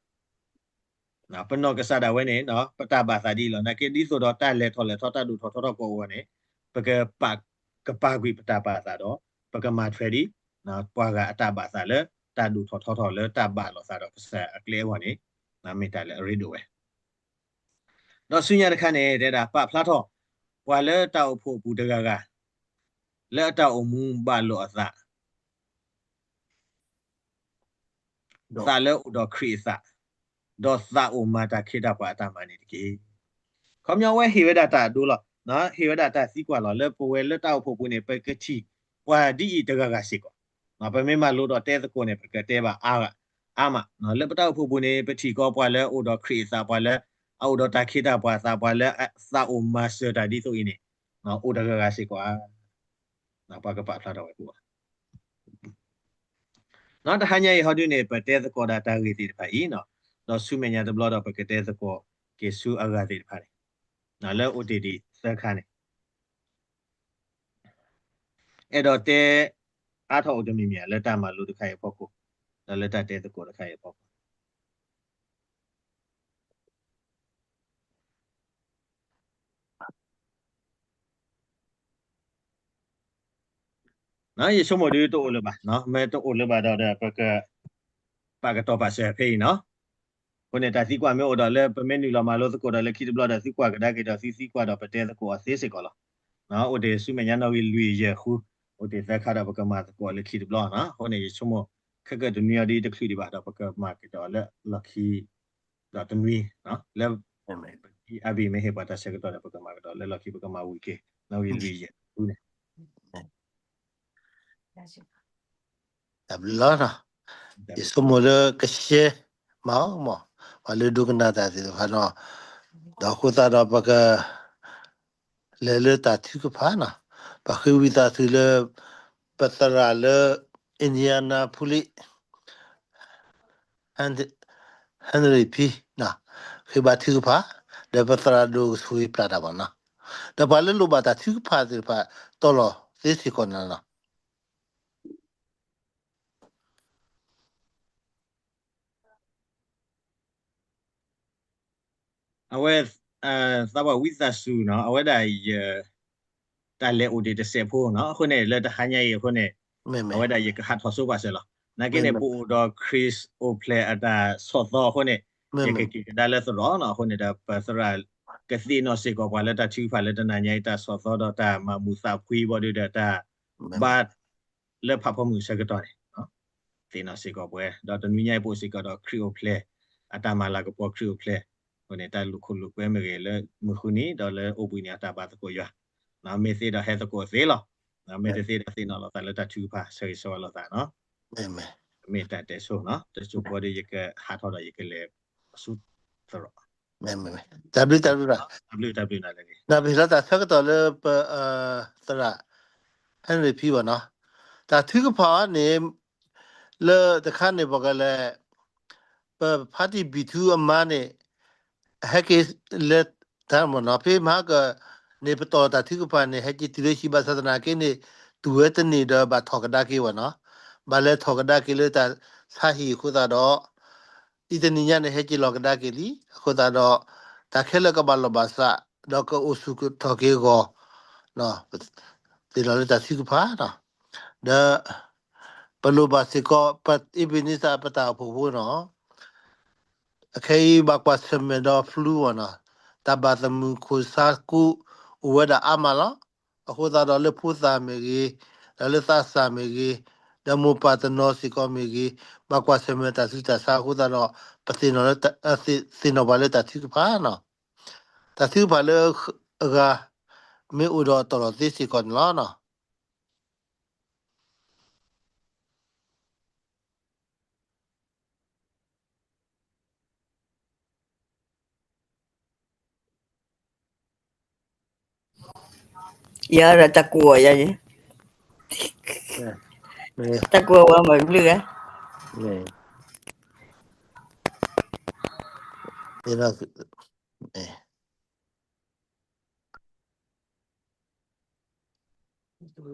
ပနီၢ်ကစၢ်ဒၣ်ဝဲန့ၣ် ပတၢ်ဘၣ်သးဒ်အံၤလီၤ. နာ်က့ဒ်သိးဒီးတၢ်လဲၤထီၣ်လဲၤထီ တၢ်ဒိၣ်ထီၣ်ထီထီၣ်ကိးအဂီၢ်န့ၣ် ပကပာ် ကပာ်ကွံာ်ပတၢ်ဘၣ်သးဒီး ပကမၤထွဲဒ် ပှၤဂၤအတၢ်ဘၣ်သးလၢ တၢ်ဒိၣ်ထီၣ်ထီထီၣ်လၢတၢ်ဘၣ်လိာ်သးဒီးကစၢ်အကျဲအဂီၢ်န့ၣ် မ့ၢ်တၢ်လၢအရ့ဒိၣ်ဝဲ ဒီးဆူညါတခါန့ၣ် တဲဒၣ်ပာ်ဖျါထီၣ် ပှၤလၢတၢ်အိၣ်ဖှိၣ်အပူၤတဂၤဂၤ လၢအတၢ်အိၣ်မူဘၣ်လိာ်အသး သးလၢအိၣ်ဒီးခရံာ်အသး, ဒီးသးအိၣ်မၤတၢ်ခ့တၢ်ပှၤအတၢ်မၤန့ၣ်တက့ၢ်. ခီပညီဝဲဟ့ၣ်ဝဲဒၣ်တၢ်အဒိလီၤ. ဟ့ၣ်ဝဲဒၣ်တၢ်သံကွၢ်လီၤ. လၢပဝဲလၢတၢ်အိၣ်ဖှိၣ်ပူၤန့ၣ် ပကထံၣ်ပှၤဒ်အံၤတဂၤဂၤစ့ၢ်ကီး. ပမ့ၢ်မၤလိဒီးတဲသကိးန့ၣ် ပကတဲဘၣ်အါမး. လၢပတၢ်အိၣ်ဖှိၣ်ပူၤန့ၣ် ပထံၣ်ကီးပှၤလၢအိၣ်ဒီးခရံာ်အသး, ပှၤလၢအအိၣ်ဒီးတၢ်ခ့တၢ်ပှၤအသး, ပှၤလၢအသးအိၣ်မၤစၢၤတၢ်ဒ်သိးအံၤန့ၣ် အိၣ်တဂၤဂၤစ့ၢ်ကီးဧါ. ပှၤကပာ်ဖျါထီၣ်ဝဲကိးဂၤ တဟါညါအံၤဟီဒုန့ၣ် ပတဲသကိးဒၣ်တၢ်ဂ့ၢ်သ့ၣ်တဖၣ်အံၤ, ဒီးဆူမဲာ်ညါတဘျီဒီး ပကတဲသကိးက့ၤဆူအဂၤသ့ၣ်တဖၣ်န့ၣ်, လၢအိၣ်တ့ၢ်ဒံးသၢခါန့ၣ်, အဲၣ်ဒိးတဲအါထီၣ်အိၣ်တမံၤမံၤဧါ လၢတၢ်မၤလိတခါအံၤအဖီခိၣ်, ဒီးလၢတၢ်တဲသကိးတခါအံၤအဖီခိၣ် ယဆိကမိၣ်ဒုးတအိၣ်လၢၤဘၣ်, မ့ၢ်တအိၣ်လၢၤဘၣ်ဒီး ပက ပာ်ကတီၤပာ်စၢၤဖဲအံၤနီၤ. အဃိန့ၣ် တၢ်သံကွၢ်မ့ၢ်အိၣ်ဒီးလၢပမ့ၢ်နုာ်လီၤမၤလိသကိးဒီးလၢခံတဘျီဒီး သုကွၢ်ကဒါက့ၤဒီးသုသံကွၢ်ဒီးပတဲသကိးအီၤသ့စ့ၢ်ကီးလီၤ. အိၣ်တ့ၢ်ဆူမဲာ်ညါနီၣ်ဂံၢ်လွံၢ်ယဲၢ်ဃု, အိၣ်တ့ၢ်သၢခါဒီးပကမၤသကိးလၢခံတဘျီနီၤ. အဃိန့ၣ် ယဆိကမိၣ် ခဲကၢၣ်တနွံအံၤဒ်တချုးဒံးဘၣ်ဒီး ပကမၤကဒီးလၢလီၢ်ခံ ဒီးတနွံ လၢ အါဘ့ၣ်မ့ၢ်ဟ့ၣ်ပှၤတၢ်ဆၢကတီၢ်ဒီး ပကမၤကဒီးလၢလီၢ်ခံ ပကမၤဝံၤက့ၤ နီၣ်ဂံၢ်လွံၢ်ယဲၢ်ဃုန့ၣ် တၢ်ဘျုးလီၤ. ယဆိကမိၣ်လၢကရှဲမၤအီၤမး, ပှၤလၢဒိကနၣ်တၢ်သ့ၣ်တဖၣ်နီၤ, ဒီးအဃိသတးဒီးပက လဲၤလၢတၢ်ထုကဖၣ်နီၤ, ပှၤဃ့ဝံသးစူၤလၢ ပသရၣ်လၢ Indianapolis Henry P ဃ့ဘါထုကဖၣ်, ဒီးပသရၣ်ဒိၣ်ကဆိၣ်ဂ့ၤပျၢ်တၢ်ဘၣ်နီၤ, ဒီးပှၤလၢလိၣ်ဘၣ်တၢ်ထုကဖၣ်သ့ၣ်တဖၣ် တီၢ်လီၤသ့စ့ၢ်ကီးန့ၣ်လီၤ. အဝဲ သးပှၢ်ဝံသးစူၤနီၤ, အဝဲဒၣ်ယ တၢ်လဲၤအိၣ်ဒံးတစဲးဖိနီၤ, အဃိန့ၣ် လၢတဟါညါအံၤအဃိန့ၣ် အဝဲဒၣ်ယကဟးထီၣ်ဆိပာ်စၢၤလီၤ. နာ်က့န့ၣ် ပအိၣ်ဒီး Chris O'Play အတၢ်ဆီၣ်သီအဃိန့ၣ် ယကက့ၤကဒါလၢသရိာ်နီၤ, အဃိန့ၣ်ဒီး ပသရၣ်ကသ့ၣ်နီၣ်စ့ၢ်ကီးပှၤလၢတၢ်ထုကဖၣ်လၢတနၤညါအံၤ တၢ်ဆီၣ်သီဒီးတၢ်မၤမုာ်သးဖှံဘီဒုဒီးတၢ်ဘါ လၢဖးဖီမုၢ်ဆၢကတီၢ်န့ၣ် သ့ၣ်နီၣ်စ့ၢ်ကီးပှၤ, ဒီးတနွံညါအံၤပအိၣ်စ့ၢ်ကီးဒီး Chris O'Play အတၢ်မၤလၤကပီၤ Chris O'Play အဃိန့ၣ် တၢ်လူၢ်ခိၣ်လူၢ်ကွဲမ့ၢ်ဂ့ၤ လၢမုၢ်ဃုနံၤ ဒီးလၢအိၣ်ဘှံးနံၤအတၢ်ဘါသကိးယွၤ, မ့ၢ်သ့ဒီးဟဲသကိးသ့လီၤ, မ့ၢ်တသ့ဒီးသ့ၣ်နီၣ်လိာ်သးလၢတၢ်ထုကဖၣ် ဆၢဂ့ၤဆၢဝါလိာ်သးနီၤ, မ့ၢ်တၢ်တဲဆိနီၤ, တစိၢ်ဖိဒီးယကဟးထီၣ်ဒီးယကလဲၤဆူသရိာ် တၢ်ဘျုးတၢ်ဘျုး, တၢ်ဘျုးတၢ်ဘျုးနၤလၢအဂ့ၤ, နပဟ့ၣ်လီၤတၢ်ဆၢကတီၢ်လၢပ သရၣ် Henry P ဘၣ်နီၤ, တၢ်ထုကဖၣ်အံၤန့ၣ် လၢတခါန့ၣ် ပကလဲၤ ပဖါတံၢ်ဘံၣ်ထူအမါန့ၣ် ဟဲက့ၤလၢတၢ်မနီၤ ဖဲမဟါကန့ၣ် ပတီၢ်တၢ်ထုကဖၣ်န့ၣ် ဟဲက့ၤတုၤလၢဟံၣ် ဘၣ်ဆၣ်သနာ်က့န့ၣ် တုၤဝဲတန့ၢ်ဒီးဘၣ်ထီၣ်ကဒါက့ၤဝဲနီၤ, ဘၣ်လဲၤထီၣ်ကဒါက့ၤလၢတၢ်ဆါဟံၣ်အဃိသတးဒီး အံၤတနံၤညါန့ၣ် ဟဲက့ၤလီၤကဒါက့ၤလံ, အဃိသတးဒီး တၢ်ခဲလၢာ်ကဘၣ်လီၢ်ဘၣ်စး ဒီးကအိၣ်ဆူၣ်ထီၣ်က့ၤအဂီၢ် သ့ၣ်နီၣ်လၢတၢ်ထုကဖၣ်နီၤ, ဒီး ပလိၣ်ဘၣ်စ့ၢ်ကီး ပ Ebenezer ပတၢ်အိၣ်ဖှိၣ်ဖိနီၤ, အခဲအံၤဘၣ်ကွၢ်ဆၢၣ်မဲာ်ဒီး flu ဝဲနီၤ, တၢ်ဘၣ်သမုၣ်ခိၣ်ဆါကူ အိၣ်ဝဲဒၣ်အါမးလီၤ. အဃိသတးဒီးလၢဖိသၣ်မ့ၢ်ဂ့ၤ, ဒီးလၢသးစၢ်မ့ၢ်ဂ့ၤ, ဒီးမိၢ်ပၢ်တနီၤစ့ၢ်ကီးမ့ၢ်ဂ့ၤ, ဘၣ်ကွၢ်ဆၢၣ်မဲာ်တၢ်ဆူးတၢ်ဆါအဃိသတးဒီး ပသ့ၣ်နီၣ်လၢတၢ် သ့ၣ်နီၣ်ပှၤလၢတၢ်ထုကဖၣ်နီၤ, တၢ်ထုကဖၣ်လၢအဂၤ မ့ၢ်အိၣ်ဒီးတီၢ်လီၤသ့စ့ၢ်ကီးန့ၣ်လီၤ. ယၤဒီးတၢ်ကိးအီၤယၤ, တၢ်ကိးအီၤဝဲမၤဘျုးဂၤ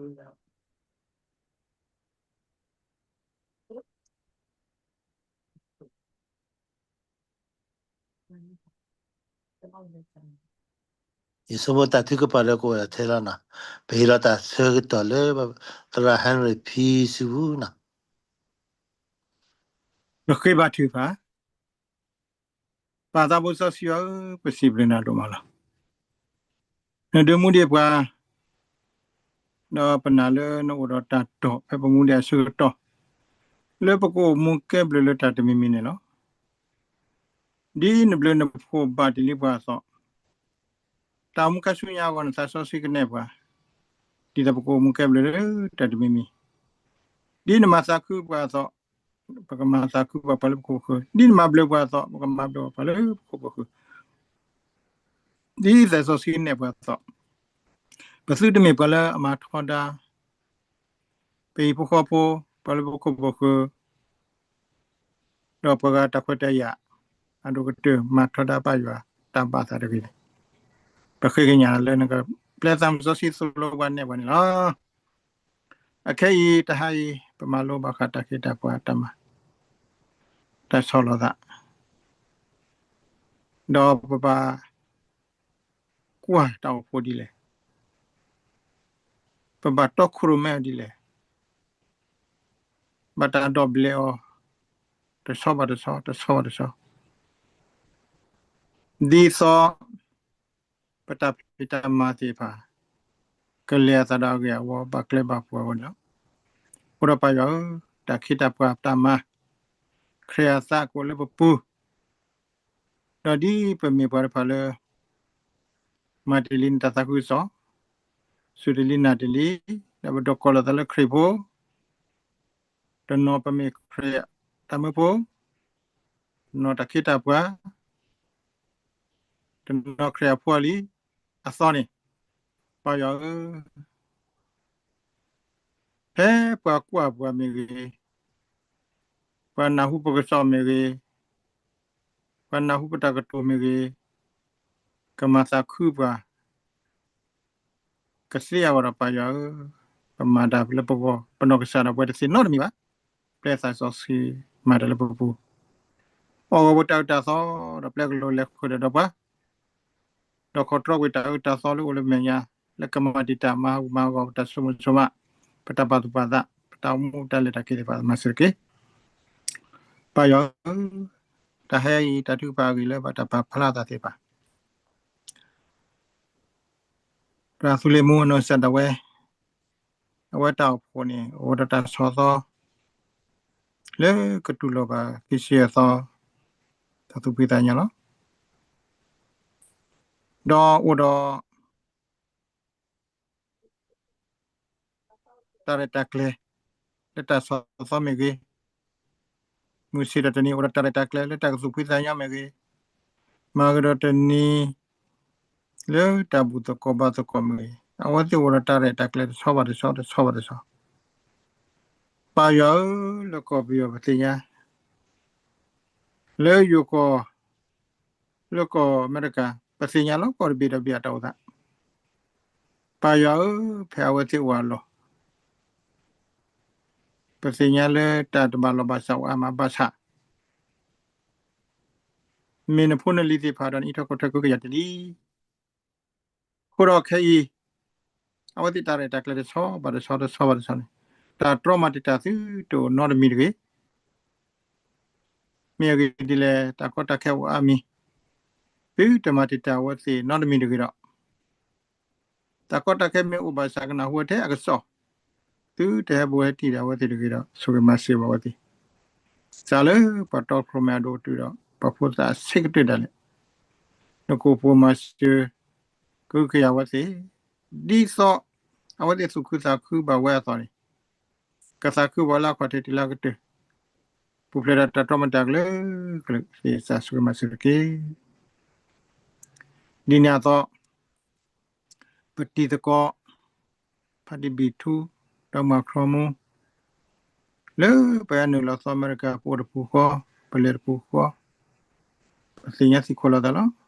ယဆိကမိၣ်တၢ်ထုကဖၣ်ဒီးကအိၣ်ထဲလီၤနီၤ, ပဟ့ၣ်လီၤတၢ်ဆၢကတီၢ်လၢ သရၣ် Henry P စုပူၤနီၤ, ပဃ့ဘါထုကဖၣ် ပၢ်သးဘိစီဆှံဧၢ, ပစံးဘျုးနၤဒိၣ်မးလီၤ. နဒုးမူဒံးပှၤ, ဒီးပနာ်လၢနအိၣ်ဒီးတၢ်တိာ်ဖဲပမူဒံးအဆၢကတီၢ်, လၢပကအိၣ်မူကဲဘျုးလၢတၢ်တမံၤမံၤန့ၣ်လီၤ. ဒ်နဘျုးနဖှိၣ်ဘၣ်တ့ၢ်လံပှၤအသိး, တၢ်အိၣ်မူခါဆူညါအဂီၢ် နသးစီဆှံကနဲၣ်ပှၤ, ဒ်သိးပကအိၣ်မူကဲဘျုးလၢတၢ်တမံၤမံၤ, ဒ်နမၤသးခုပှၤအသိး, ပကမၤသးခုပှၤလၢပခိၣ်ပဃၢၤ, ဒ်နမၤဘျုးပှၤအသိး ပကမၤဘျုးပှၤလၢပခိၣ်ပဃၢၤ, ဒ်သးစီဆှံကနဲၣ်ပှၤအသိး, ပသုတမ့ၢ်ပှၤလၢအမၤထီဒါ ပဟံၣ်ဖိဃီဖိ, ပှၤလၢပခိၣ်ပဃၢၤ, ဒီးပှၤဂၤတၢ်ခွဲးတၢ်ယာ် အဒိၣ်ကတၢၢ် မၤထီဒါဘၣ်ယွၤတၢ်ဘၣ်သးတဂ့ၤန့ၣ်, ပဃ့ကညးလၢနကပျဲသးစီဆှံသိၣ်လိပှၤနဲၣ်ပှၤန့ၣ်လီၤ. အခဲအံၤတဟါအံၤ ပမၤလိဘၣ်ဃးတၢ်ခ့တၢ်ပှၤတၢ်မၤ တၢ်ဆီၣ်လီၤသး, ဒီးပဘၣ်ကွၢ်တၢ်အိၣ်ဖှိၣ်ဒ်လဲၣ်, ပဘၣ်တီခိၣ်ရိၣ်မဲအီၤဒ်လဲၣ်, ဘၣ်တၢ်ဒိးဘျဲးအီၤ တဆီဘၣ်တဆီ တဆီဘၣ်တဆီ, ဒ်သိး ပတၢ်ဖံးတၢ်မၤသ့ၣ်တဖၣ် ကလဲၤအသးဒီးအဂ့ၢ်အဝီ ဘၣ်ကျဲဘၣ်ပှၤအဂီၢ်န့ၣ်လီၤ. အိၣ်ဒီးပၢ်ယွၤဧၢ, တၢ်ခ့တၢ်ပှၤတၢ်မၤ ခရံာ်အသးကအိၣ်လၢပပူၤ, ဒီးဒ်ပမ့ၢ်ပှၤတဖၣ်လၢ မၤတ့ၢ်လံနတၢ်သးခုကစီၣ်, စူၢ်တ့ၢ်လံနာ်တ့ၢ်လံ, ဒီးပဒိးကိးလီၤသးလၢခရံာ်ဖိ, တနီၤပမ့ၢ်ခရံာ်တၢ်မၢဖိ, တနီၤတၢ်ခ့တၢ်ပှၤ, တနီၤခရံာ်အဖိအလံၤအသိးန့ၣ်, ပၢ်ယွၤဧၢ, ဖဲပှၤကွၢ်ပှၤမ့ၢ်ဂ့ၤ, ပှၤနၢ်ဟူပကစီၣ်မ့ၢ်ဂ့ၤ, ပှၤနၢ်ဟူပတၢ်ကတိၤမ့ၢ်ဂ့ၤ, ကမၤသးခုပှၤ ကသ့အဂီၢ်ဒီးပၢ်ယွၤဧၢ, ပမၤတၢ်လၢပဂီၢ် ပနီၢ်ကစၢ်ဒၣ်ဝဲတသ့နီတမံၤဘၣ်. ပျဲသးစီဆှံမၤတၢ်လၢပပူၤ, အီၣ်ဂီၤပတၢ်အၢတၢ်သီ, ဒီးပျဲကလိၤလဲၤဃုာ်ဒီးပှၤ, ဒီးခီၣ်တြီကွံာ်တၢ်အၢတၢ်သီလၢအိၣ်လၢမဲာ်ညါ, လၢကမၤတံာ်တာ်မၤဟးဂူာ်မၤဂီၤပတၢ်ဆိကမိၣ်ဆိကမး, ပတၢ်ပာ်သူၣ်ပာ်သး, ပတၢ်အိၣ်မူတၢ်လဲၤတၢ်က့ၤသ့ၣ်တဖၣ် မၤစၢၤတက့ၢ်. ပၢ်ယွၤဧၢ, တၢ်ဟဲအံၤ တၢ်ထုကဖၣ်အဂ့ၢ်လၢဘၣ်တၢ်ပာ်ဖျါသးသ့ၣ်တဖၣ် ပှၤသူလ့ၤမူအနီၢ်ကစၢ်ဒၣ်ဝဲ, အဝဲတၢ်အိၣ်ဖှိၣ်န့ၣ် အိၣ်ဒီးတၢ်ဆီၣ်သီ လၢကတူၢ်လိာ်ဘၣ် က့ၤဆံအသီ တၢ်သူၣ်ဖှံသးညီလီၤ. ဒီးအိၣ်ဒီး တၢ်ရဲၣ်တၢ်ကျဲၤ လၢတၢ်ဆီၣ်သီမ့ၢ်ဂ့ၤ, မုၢ်ဆ့ၣ်ဒီးတနံၤ အိၣ်ဒီးတၢ်ရဲၣ်တၢ်ကျဲၤ လၢတၢ်ကသူၣ်ဖှံသးညီမ့ၢ်ဂ့ၤ, မၤကဒီးတနံၤ လၢတၢ်ဘူၣ်သကိးဘါသကိးမ့ၢ်ဂ့ၤ, အဝဲသ့ၣ်အိၣ်ဒီးတၢ်ရဲၣ်တၢ်ကျဲၤ တဆီဘၣ်တဆီ တဆီဘၣ်တဆီ. ပၢ်ယွၤဧၢ, လၢကီၢ်ပယီၤပသ့ၣ်ညါ, လၢယိၤကီၢ်, လၢကီၢ်အမဲရကၤ ပသ့ၣ်ညါလီၤ ကီၢ်တဘ့ၣ်ဒီးဘ့ၣ်အတၢ်အိၣ်သး. ပၢ်ယွၤဧၢ, ဖဲအဝဲသ့ၣ်အိၣ်အလီၢ် ပသ့ၣ်ညါလၢတၢ်တဘၣ်လီၢ်ဘၣ်စးအိၣ်အါမးဘၣ်ဆၣ်, မ့ၢ်နဖိနလံၤသ့ၣ်တဖၣ်ဒီး နအံးထွဲကွၢ်ထွဲကွံာ်ကယၤတလံ. အဃိဒီးခဲအံၤ အဝဲသ့ၣ်တၢ်ရဲၣ်တၢ်ကျဲၤတဆီဘၣ်တဆီ တဆီဘၣ်တဆီန့ၣ် တၢ်တြီမၤတံာ်တာ်သုတအိၣ်နီတမံၤတဂ့ၤ. မ့ၢ်အဂ့ၢ်ဒ်လဲၣ် တၢ်ကီတၢ်ခဲအိၣ်အါမံၤ သုတမၤတံာ်တာ်အဝဲသ့ၣ်နီတမံၤတဂ့ၤဒီး တၢ်ကီတၢ်ခဲမ့ၢ်အိၣ်ဘၣ်ဆၣ်ကနၢ်ဟူဝဲထဲအကစီၣ်, သုတဟဲဘူးဟဲတံၢ်ဒီးအဝဲသ့ၣ်တဂ့ၤဒီး ဆိၣ်ဂ့ၤမၤစၢၤဘၣ်အဝဲသ့ၣ်, စးလၢပှၤတီခိၣ်ရိၣ်မဲအဒိၣ်တုၤဒီး ပှၤဖိသၣ်အဆံးကတၢၢ်ဒၣ်လဲာ်, နကိၣ်ဖိမၤစၢၤ ကဟုကယာ်အဝဲသ့ၣ်, ဒ်သိးအဝဲသ့ၣ်သူၣ်ခုသးခုဘၣ်ဝဲအသိးန့ၣ် ကသးခုဘၣ်လၢအခီၣ်ထံးတုၤလၢအကတၢၢ်, ပူၤဖျဲးဒီးတၢ်တြီမၤတံာ်တာ်ကလုာ်ကလုာ်, သ့ၣ်စးဆိၣ်ဂ့ၤမၤစၢၤတက့ၢ်. ဒ်န့ၣ်အသိး ပတံၤသကိး ဖါတံၢ်ဘံၣ်ထူ ဒီးမၤခီမူ လၢပယါနုာ်လီၤသီအမဲရကၤ ပအိၣ်တပူၤဃီ, ပလဲၤတပူၤဃီ, ပသ့ၣ်ညါသံၣ်ခိၣ်လီၤသးလီၤ.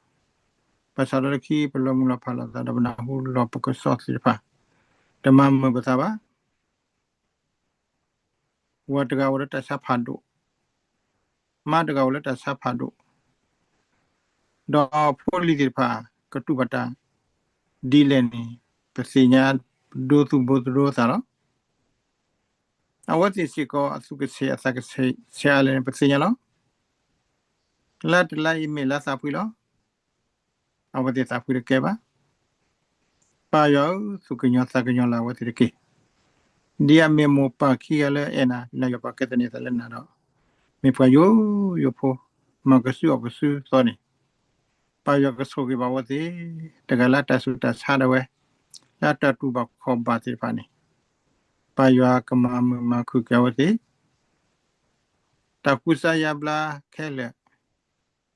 ဘၣ်ဆၣ်ဒီးလၢခံ ပလီၤမုၢ်လီၤဖးလိာ်သးဒီး ပနၢ်ဟူလီၤပကစီၣ်သ့ၣ်တဖၣ် တမၤမုာ်ပသးဘၣ်. ဝၤတဂၤအိၣ်ဒီးတၢ်ဆါဖးဒိၣ်, မါတဂၤအိၣ်လၢတၢ်ဆါဖးဒိၣ်, ဒီးဖိလံၤသ့ၣ်တဖၣ် ကတူၢ်ဘၣ်တၢ်ဒ်လဲၣ်န့ၣ် ပသ့ၣ်ညါဒိသူၣ်ဒိသဒိသးလီၤ. အဝဲသ့ၣ်စ့ၢ်ကီး အသူၣ်ကဆဲးအသးကဆဲးဆံးအါလဲၣ်န့ၣ် ပသ့ၣ်ညါလီၤ. လါတလါအံၤမ့ၢ်လါသးဖှံလီၤ. အဝဲသ့ၣ်သးဖှံတကဲဘၣ်. ပၢ်ယွၤဧၢ, သူၣ်ကညီၤသးကညီၤလၢအဝဲသ့ၣ်တက့ၢ်. ဒ်အမ့ၢ်မိၢ်ပၢ်ခံဂၤလၢအဲၣ်နၤ, နယီၢ်ပှၤကဲသန့ၤသးလၢနၤဒီး, မ့ၢ်ပှၤယိယိဖိ, မၤကစုအီၣ်ကစုသီန့ၣ်, ပၢ်ယွၤကဆိၣ်ဂ့ၤဘၣ်အဝဲသ့ၣ်, တဂၤလၢတၢ်ဆူးတၢ်ဆါဒၣ်ဝဲ, လၢတၢ်တူၢ်ဘၣ်ခီၣ်ဘၣ်သ့ၣ်တဖၣ်န့ၣ်, ပၢ်ယွၤကမၤမုာ်မၤခုၣ်က့ၤအဝဲသ့ၣ်, တၢ်ကူစါယါဘျါခဲလၢာ်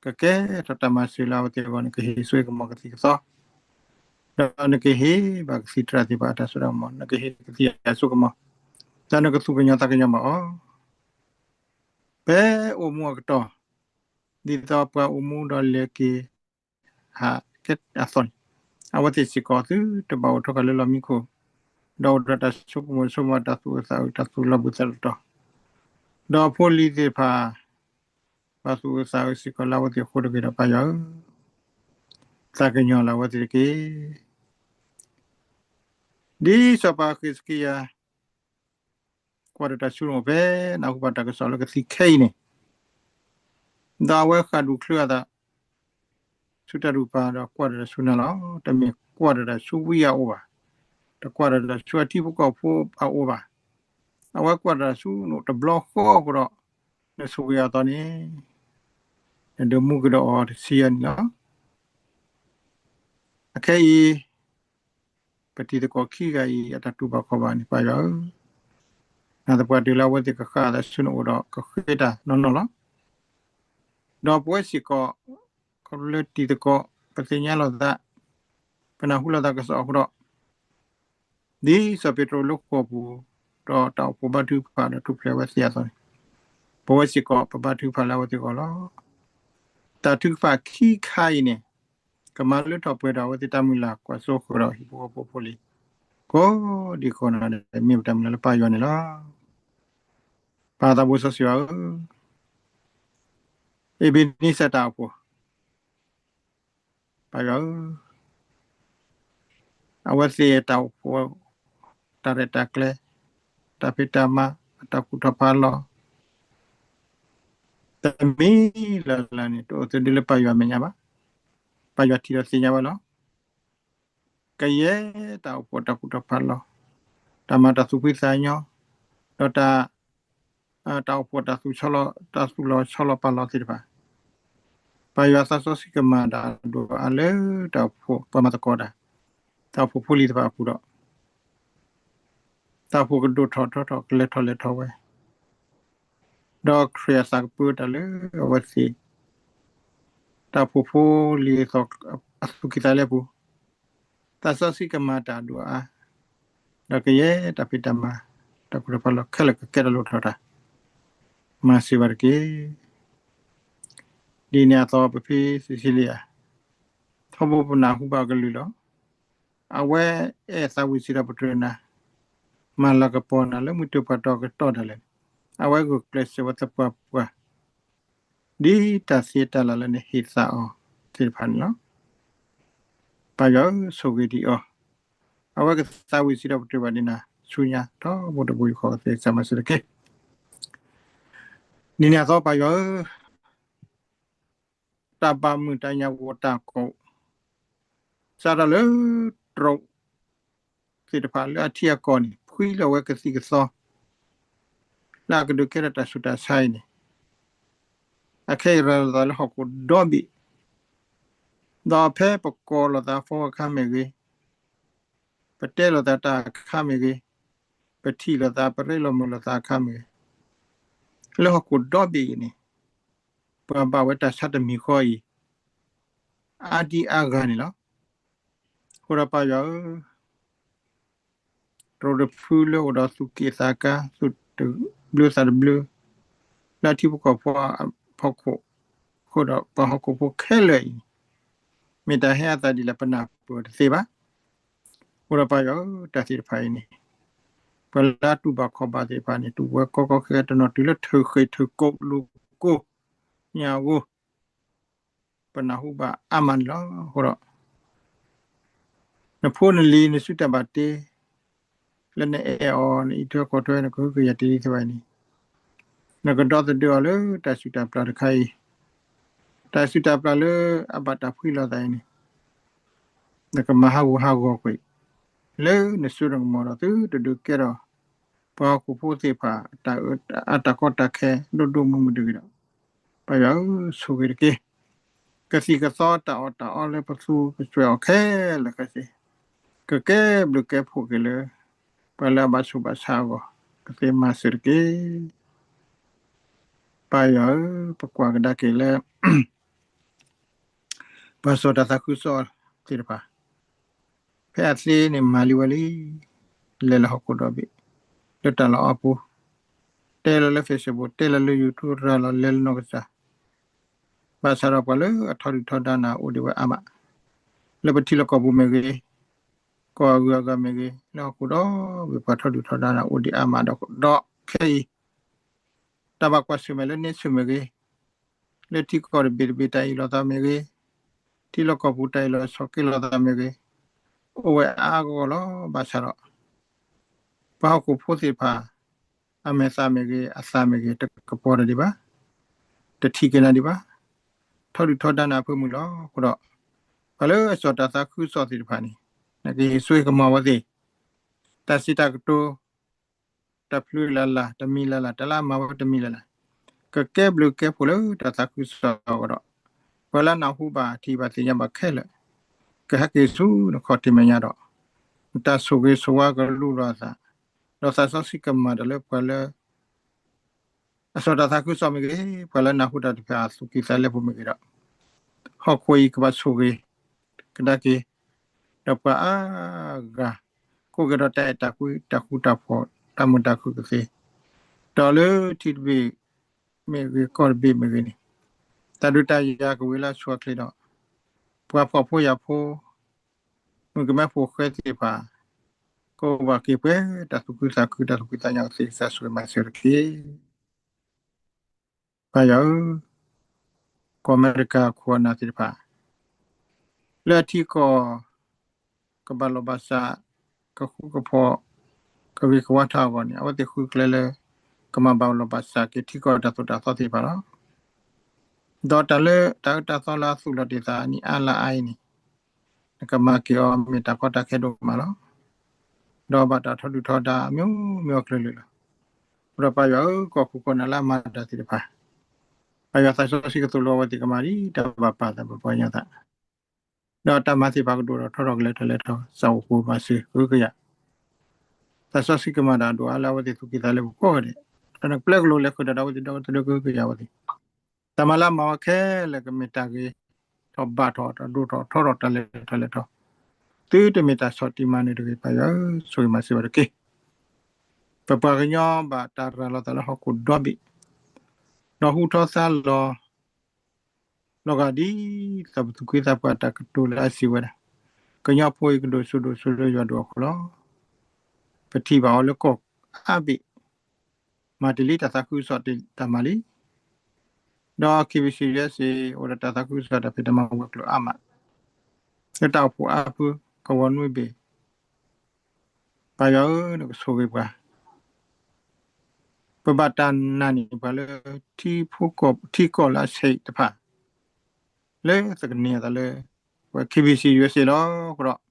ကကဲထီၣ်တၢ်မၤစၢၤလၢအဝဲသ့ၣ်အဂီၢ်န့ၣ် ကဟ့ၣ်ဆိကမိၣ်ကသံၣ်ကသီ, ဒီးနကဟ့ၣ်ဘၣ်ကသံၣ်သရၣ်သ့ၣ်တဖၣ်အတၢ်စိတၢ်ကမီၤ, နကဟ့ၣ်ကသံၣ်အစိကမီၤ, ဒီးနကသူၣ်ကညီၤသးကညီၤဘၣ်အီၤ, ဖဲအိၣ်မူအကတီၢ်, ဒ်သိးပှၤအိၣ်မူဒီးလဲၤက့ၤ ဟးကဲအသိးန့ၣ်, အဝဲသ့ၣ်စ့ၢ်ကီးသုတဘၣ်အိၣ်ထီၣ်ဃာ်လၢလီၢ်မံခိၣ်, ဒီးအိၣ်ဒီးတၢ်ဆိကမိၣ်ဆိကမး တၢ်သူၣ်အုးသးအုး တၢ်သူၣ်လီၤဘှံးသးလီၤတီၤ, ဒီးဖိလံၤသ့ၣ်တဖၣ် ဘၣ်သူၣ်အုးသးအုးစ့ၢ်ကီးလၢအဝဲသ့ၣ်အဃိတဂ့ၤဒီး ပၢ်ယွၤဧၢ, သးကညီၤလၢအဝဲသ့ၣ်တက့ၢ်. ဒ်စီၤပၤဃံးစကံယၤ ကွၢ်ဒီးတၢ်ဆိကမိၣ်ဖဲ နၢ်ဟူဘၣ်တၢ်ကစီၣ်လၢကသံခဲအံၤန့ၣ်, ဒီးအဝဲဃးဒူၣ်ချၢအသး ဆူတၢ်ဒူၣ်ပၤဒီးကွၢ်တၢ်ဒီးဆူနၤလီၤ. တမ့ၢ်ကွၢ်တၢ်ဒီးဆူဝံအအိၣ်ဘၣ်, တကွၢ်တၢ်ဒီးဆူအထံဖိကီၢ်ဖိအအိၣ်ဘၣ်. အဝဲကွၢ်တၢ်ဒီးဆူနအိၣ်တဘျီဃီအဃိဒီး နဆိၣ်ဂ့ၤအီၤအသိးန့ၣ် နဒုးမူကဒီးအီၤတဆံယဲၢ်န့ၣ်လီၤ. အခဲအံၤ ပတံၤသကိးခံဂၤအံၤ အတၢ်တူၢ်ဘၣ်ခီၣ်ဘၣ်န့ၣ် ပၢ်ယွၤဧၢ, နသပှၢ်တၢၢ်လၢအဝဲသ့ၣ်ကဃၣ်အသးဆူနအိၣ်ဒီးကဃ့တၢ်နီၢ်နီၢ်လီၤ. ဒီးပဝဲစ့ၢ်ကီး ခီဖျိလၢတံၤသကိး ပသ့ၣ်ညါလိာ်သး, ပနၢ်ဟူလိာ်သးကစီၣ်အဃိဒီး ဒ်စီၤပ့းတရူးလၢဃိာ်ပူၤ ဒီးတၢ်အိၣ်ဖှိၣ်ဘါထုကဖၣ်ဒီးထူၣ်ဖျဲးအဝဲသ့ၣ်အသိးန့ၣ်, ပဝဲစ့ၢ်ကီးပဘါထုကဖၣ်လၢအဝဲသ့ၣ်အဂီၢ်လီၤ. တၢ်ထုကဖၣ်ခံခါအံၤန့ၣ် ကမၤလၢထီၣ်ပှဲၤဒီးအဝဲသ့ၣ်တၢ်မုၢ်လၢ်ကွၢ်စိဃုာ်ဒီးဟံၣ်ဖိဃီဖိဖိလံ, ကိးဒံကိးနီၢ်ဒဲး မ့ၢ်ပတၢ်မုၢ်လၢ်လၢပၢ်ယွၤန့ၣ်လီၤ. ပၢ်သးဘိစီဆှံယွၤဧၢ, အ့ဘ့နံစၢၣ်တၢ်အိၣ်ဖှိၣ် ပၢ်ယွၤဧၢ, အဝဲသ့ၣ်တၢ်အိၣ်ဖှိၣ် တၢ်ရဲၣ်တၢ်ကျဲၤ, တၢ်ဖံးတၢ်မၤ, အတၢ်ကူၣ်ထီၣ်ဖးလီၤ, တမံၤလၢ်လၢ်န့ၣ် တအိၣ်သဒၢလၢပၢ်ယွၤမဲာ်ညါဘၣ်. ပၢ်ယွၤထံၣ်ဒီးသ့ၣ်ညါဝဲလီၤ. ကယဲၢ်တၢ်အိၣ်ဖှိၣ်တၢ်ကူၣ်ထီၣ်ဖးလီၤ, တၢ်မၤတၢ်သူၣ်ဖှံသးညီ, ဒီးတၢ် တၢ်အိၣ်ဖှိၣ်တၢ်သူၣ်ဆီလီၤ တၢ်သူၣ်လီၤဆီလီၤပာ်လီၤသ့ၣ်တဖၣ်, ပၢ်ယွၤသးစီဆှံကမၤတၢ်အဒိၣ်အါလၢတၢ်အိၣ်ဖှိၣ်ပှၤမၤသကိးတၢ်, တၢ်အိၣ်ဖှိၣ်ဖိလံၤတဖၣ်အပူၤဒီး တၢ်အိၣ်ဖှိၣ်ကဒိၣ်ထီၣ်ထီထီၣ်ကလဲၤထီၣ်လဲၤထီဝဲ, ဒီးခရံာ်အသးကပၢတၢ်လၢအဝဲသ့ၣ် တၢ်အိၣ်ဖှိၣ်ဖိလံၤအသိးအသူၣ်ကံၢ်သးလဲပူၤ, သးစီဆှံကမၤတၢ်အဒိၣ်အါ, ဒီးကယဲၢ်တၢ်ဖံးတၢ်မၤ, တၢ်ကူၣ်တၢ်ဖးလီၤခဲလၢာ်ကကဲထီၣ်လိၣ်ထီၣ်တၢ်, မၤစၢၤဘၣ်တက့ၢ်. ဒ်န့ၣ်အသိးပဖံစံးဆံလံဧါ, ထီဘိပနၢ်ဟူဘၣ်အကလုၢ်လီၤ. အဝဲအဲၣ်သးဝံၣ်စံးထီၣ်ပတြၢၤနၤ, မၤလၤကပီၤနၤလၢမုၢ်တပှၤတီၤကတီၢ်ဒၣ်လဲာ်, အဝဲဂုာ်ကျဲးစၢးဝဲသပှၢ်ပှၢ် ဒ်တၢ်သ့တၢ်လၢ်လၢနဟ့ၣ်သးအီၤသ့ၣ်တဖၣ်န့ၣ်လီၤ. ပၢ်ယွၤဧၢ, ဆိၣ်ဂ့ၤဒံးအီၤ, အဝဲကသးဝံၣ်စံးထီၣ်ပတြၢၤဘၣ်ဒ်နၤဆူညါ ထီဘိတဘိယူၢ်ဃီကသ့စၢ်မၤစၢၤတက့ၢ်. ဒ်န့ၣ်အသိးပၢ်ယွၤဧၢ, တၢ်ဘၣ်မုာ်တၢ်ညၣ်ဂိၢ်တၢ်ကိး စးထီၣ်လၢတရူးသ့ၣ်တဖၣ်လၢအထံအကီၢ်န့ၣ် ဖှံလီၤဝဲကသံၣ်ကသီ လၢအကဒုးကဲထီၣ်တၢ်ဆူးတၢ်ဆါအံၤန့ၣ်, အခဲအံၤရၤလီၤသးလၢဟီၣ်ခိၣ်ဒီဘ့ၣ်, ဒီးဖဲပကိးလိာ်သးဖီအခါမ့ၢ်ဂ့ၤ, ပတဲလိာ်သးတၢ်အခါမ့ၢ်ဂ့ၤ, ပထံၣ်လိာ်သးပရ့လိာ်မုာ်လိာ်သးအခါမ့ၢ်ဂ့ၤ, လၢဟီၣ်ခိၣ်ဒီဘ့ၣ်အံၤန့ၣ် ပှၤဘၣ်ဝဲတၢ်ဆါတမံၤဃီအံၤ အါဒံအါဂၤန့ၣ်လီၤ. အဃိဒီးပၢ်ယွၤဧၢ, တရူးတဖုလၢအိၣ်ဒီးသူၣ်က့ၣ်သးကါ သူၣ်တဘျၢသးတဘျၢ လၢအထံဖိကီၢ်ဖိအဖီခိၣ်, အဃိဒီးပှၤဟီၣ်ခိၣ်ဖိခဲလၢာ်အံၤန့ၣ် မ့ၢ်တၢ်ဟဲအသးဒ်လဲၣ်ပနၢ်ပၢၢ်တသ့ဘၣ်. အဃိဒီးပၢ်ယွၤဧၢ, တၢ်သ့ၣ်တဖၣ်အံၤန့ၣ် ပှၤလၢအတူၢ်ဘၣ်ခီၣ်ဘၣ်သ့ၣ်တဖၣ်န့ၣ် တူၢ်ဝဲကီကီခဲခဲတနီၤတုၤလၢထၢၣ်ဃ့ၢ်ထၢၣ်ကိးလူၤကိး ညၣ်ဂိၢ် ပနၢ်ဟူဘၣ်အါမးန့ၣ်လီၤ. အဃိဒီး နဖိနလံၤနစုတၢ်ဘၣ်တ့ လၢနအဲၣ်အီၤ နအံးထွဲကွၢ်ထွဲ နကဟုကယာ်တ့ၢ်သ့ၣ်တဖၣ်အံၤန့ၣ် နကဒီသဒၢအီၤလၢတၢ်စူၢ်တၢ်ပျၢ်တခါအံၤ, တၢ်စူၢ်တၢ်ပျၢ်လၢအဘၣ်တၢ်ဖှံလိာ်သးအံၤန့ၣ် နကမၤဟးဂူာ်ဟးဂီၤကွံာ် လၢနစိနကမီၤဒီးသုတဒုးကဲထီၣ် ပှၤဟီၣ်ခိၣ်ဖိသ့ၣ်တဖၣ် တၢ်အတၢ်ကီတၢ်ခဲဒိၣ်ဒိၣ်မုၢ်မုၢ်တဂ့ၤဒီး ပၢ်ယွၤဧၢ, ဆိၣ်ဂ့ၤတက့ၢ်. ကသံၣ်ကသီတၢ်အီၣ်တၢ်အီလၢပသူကစွဲးအီၤခဲလၢာ်ခဲဆ့ ကကဲဘျုးကဲဖှိၣ်က့ၤလၢ ပှၤလၢအဘၣ်ဆူးဘၣ်ဆါအဂီၢ် ကသ့မၤစၢၤတက့ၢ်. ပၢ်ယွၤဧၢ, ပကွၢ်ကဒါက့ၤလၢ ပှၤစီၤတၢ်သးခုကစီၣ်သ့ၣ်တဖၣ် ဖဲအသ့န့ၣ်မၤလံဝဲလံ, လဲၤလၢဟီၣ်ခိၣ်ဒီဘ့ၣ် လၢတၢ်လီၢ်အပူၤ, တဲလီၤလၢ Facebook, တဲလီၤလၢ YouTube, ရၤလီၤလဲၤလၢနီၢ်ကစၢ်, ဘၣ်ဆၣ်ဒီးပှၤလၢအထီဒုၣ်ထီဒါနၤအိၣ်ဒံးဝဲအါမး, လၢပထံလီၢ်ကီၢ်ပူၤမ့ၢ်ဂ့ၤ, ကီၢ်အဂုၤအဂၤမ့ၢ်ဂ့ၤ, လၢဟီၣ်ခိၣ်ဒီဘ့ၣ် ပှၤထီဒုၣ်ထီဒါနၤအိၣ်ဒံးအါမးဒီး ဒီးခဲအံၤ တၢ်ဘၣ်ကွၢ်ဆၢၣ်မဲာ်လၢန့ဆၢၣ်မဲာ်ဂ့ၤ, လၢထံကီၢ်တဘ့ၣ်တဘ့ၣ်တၢ်အ့ၣ်လိာ်သးမ့ၢ်ဂ့ၤ, ထံလီၢ်ကီၢ်ပူၤတၢ်အ့ၣ်လိာ်ဆိးက့လိာ်သးမ့ၢ်ဂ့ၤ, အိၣ်ဝဲအါအါဂီၢ်ဂီၢ်လီၤ. ဘၣ်ဆၣ်ဒီး ပှၤဟီၣ်ခိၣ်ဖိသ့ၣ်တဖၣ် အမဲာ်သးမ့ၢ်ဂ့ၤ, အသးမ့ၢ်ဂ့ၤ, တကပီၤတၢ်ဒံးဘၣ်, တထံၣ်က့ၤနၤဒံးဘၣ်. ထီဒုၣ်ထီဒါနၤအဖၢမုၢ်လီၤ. အဃိဒီး ပှၤလၢအစိာ်တၢ်သးခုကစီၣ်သ့ၣ်တဖၣ်န့ၣ် နကဟ့ၣ်စိဟ့ၣ်ကမီၤအဝဲသ့ၣ် တၢ်စံးတၢ်ကတိၤ တၢ်ဖျုးလၢ်လၢ် တမံၤလၢ်လၢ် တၢ်လၢအမၤဝဲတမံၤလၢ်လၢ် ကကဲဘျုးကဲဖှိၣ်လၢတၢ်သးခုကစီၣ်အဂီၢ်ဒီး ပှၤလၢအနၢ်ဟူဘၣ်ထံၣ်ဘၣ်သ့ၣ်ညါဘၣ်ခဲလၢာ် ကဟဲက့ၤဆူနခီၣ်ထံးမဲာ်ညါဒီး နတၢ်ဆိၣ်ဂ့ၤဆိၣ်ဝါကလူလီၤအသး ဒီးသးစီဆှံကမၤတၢ်လၢပှၤလၢ အစိာ်တၢ်သးခုကစီၣ်မ့ၢ်ဂ့ၤ, ပှၤလၢနၢ်ဟူတၢ်တဖၣ်အသူၣ်ကံၢ်သးလဲပူၤမ့ၢ်ဂ့ၤဒီး, ဟီၣ်ခိၣ်အံၤကဘၣ်ဆိၣ်ဂ့ၤကဒါက့ၤ, ဒီးပှၤအါဂၤ ကိးက့ၤဒီးတၢ်အဲၣ်တၢ်ကွံ တၢ်ဃူတၢ်ဖိး တၢ်မုာ်တၢ်ခုၣ်ကသ့, ဒီးလၢထံတဘ့ၣ်မ့ၢ်ဂ့ၤ ကီၢ်တဘ့ၣ်မ့ၢ်ဂ့ၤန့ၣ်, တၢ်ဒုးတၢ်ယၤကဝံၤလၢအဆိအချ့ဒီး, ပှၤဖှီၣ်ဖိယာ်ဖိ မုၣ်ကမဲဖိဃဲသ့ၣ်တဖၣ် ကဘၣ်က့ၤပှဲၤတၢ်သူၣ်ခုသးခု တၢ်သူၣ်ဖှံသးညီကသ့ ကစၢ်ဆိၣ်ဂ့ၤမၤစၢၤတက့ၢ်. ပၢ်ယွၤဧၢ, ကီၢ်အမဲရကၤခိၣ်အနၢ်သ့ၣ်တဖၣ် လၢအထံကီၢ် ကဘၣ်လိာ်ဘၣ်စး ကဃူကဖိး ကဂ့ၤကဝါထီၣ်အဂီၢ်န့ၣ် အဝဲသ့ၣ်ဃုကျဲလၢ ကမၤဘၣ်လိာ်ဘၣ်စးက့ၤထံကီၢ်တၢ်သိၣ်တၢ်သီသ့ၣ်တဖၣ်လီၤ. ဒီးတၢ်လၢတၢ်အၢတၢ်သီလၢအသူၣ်လီၤတ့ၢ်သးအနံၣ်အါလါအါအံၤန့ၣ် နကမၤက့ၤအီၤမ့ၢ်တၢ်ကီတၢ်ခဲဒိၣ်မးလီၤ. ဒီးဘၣ်တၢ်ထီဒုၣ်ထီဒါအမျိုးမျိုးအကလုာ်ကလုာ်လီၤ. အဃိဒီးပၢ်ယွၤဧၢ, ကီၢ်ခိၣ်ကီၢ်နၢ်လၢအမၤတၢ်သ့ၣ်တဖၣ်, ပၢ်ယွၤသးစီဆှံကသိၣ်လိအဝဲသ့ၣ်ကမၤဒ်တၢ်ဘၣ်ပာ်သးဘၣ်ပှၤကညီသး ဒီးတၢ်မၤသ့ၣ်တဖၣ်ကဒိၣ်ထီၣ်ထီထီၣ်ကလဲၤထီၣ်လဲၤထီၣ် စးအိၣ်ဃုာ်မၤစၢၤဃုာ်ကယၤ, သးစီဆှံကမၤတၢ်ဒိၣ်အါလၢအဝဲသ့ၣ်သူၣ်ကံၢ်သးလဲပူၤကိးဂၤဒဲး, ဒီးနကပျဲကလိၤလဲၤဃုာ်ဒီးအဝဲသ့ၣ်ဒီကတၢၢ်ကဟုကယာ်အဝဲသ့ၣ်, တၢ်မၤလၢအမၤဝဲခဲလၢာ်ကမ့ၢ်တၢ်ဂ့ၤထီၣ်ဘၣ်ထီၣ် တၢ်ဒိၣ်ထီၣ်ထီထီၣ် တၢ်လဲၤထီၣ်လဲၤထီၣ်, သုတမ့ၢ်တၢ်ဆီၣ်တံၢ်မၤနၢၤတဂ့ၤ ပၢ်ယွၤဧၢ, ဆိၣ်ဂ့ၤမၤစၢၤဘၣ်တက့ၢ်. ပပှၤကညီဘၣ်တၢ်ရၤလီၤသးလၢဟီၣ်ခိၣ်ဒီဘ့ၣ်, ဒီးဟူထီၣ်သါလီၤ လီၤဂာ်ဒ်သိးပသူၣ်က့သးပှၢ်တၢ်ကတိၤလၢအစံးဝဲဒၣ်, ကညီဖိအံၤကဒိၣ်စိဒိၣ်စိလၢယွၤဒိၣ်အဃိလီၤ. ပထံၣ်ဘၣ်အီၤလၢကီၢ်အါဘ့ၣ်, မၤတ့ၢ်လံတၢ်သးခုကစီၣ်တၢ်မၤလံ, ဒီး KBC USA အိၣ်ဒီးတၢ်သးခုကစီၣ်တၢ်ဖံးတၢ်မၤဝဲၤကျိၤအါမး, လၢတၢ်အိၣ်ဖှိၣ်အါဖုကဝီၤနွံဘ့ၣ်, ပၢ်ယွၤဧၢ နကဆိၣ်ဂ့ၤပှၤ ပဘၣ်တၢ်နာ်န့ၢ်ပှၤလၢ ထံကီၢ်လၢအဆံးတဖၣ် လၢသကန့ၢ်အသးလၢ ဝဲ KBC USA လီၤ. အဃိဒီး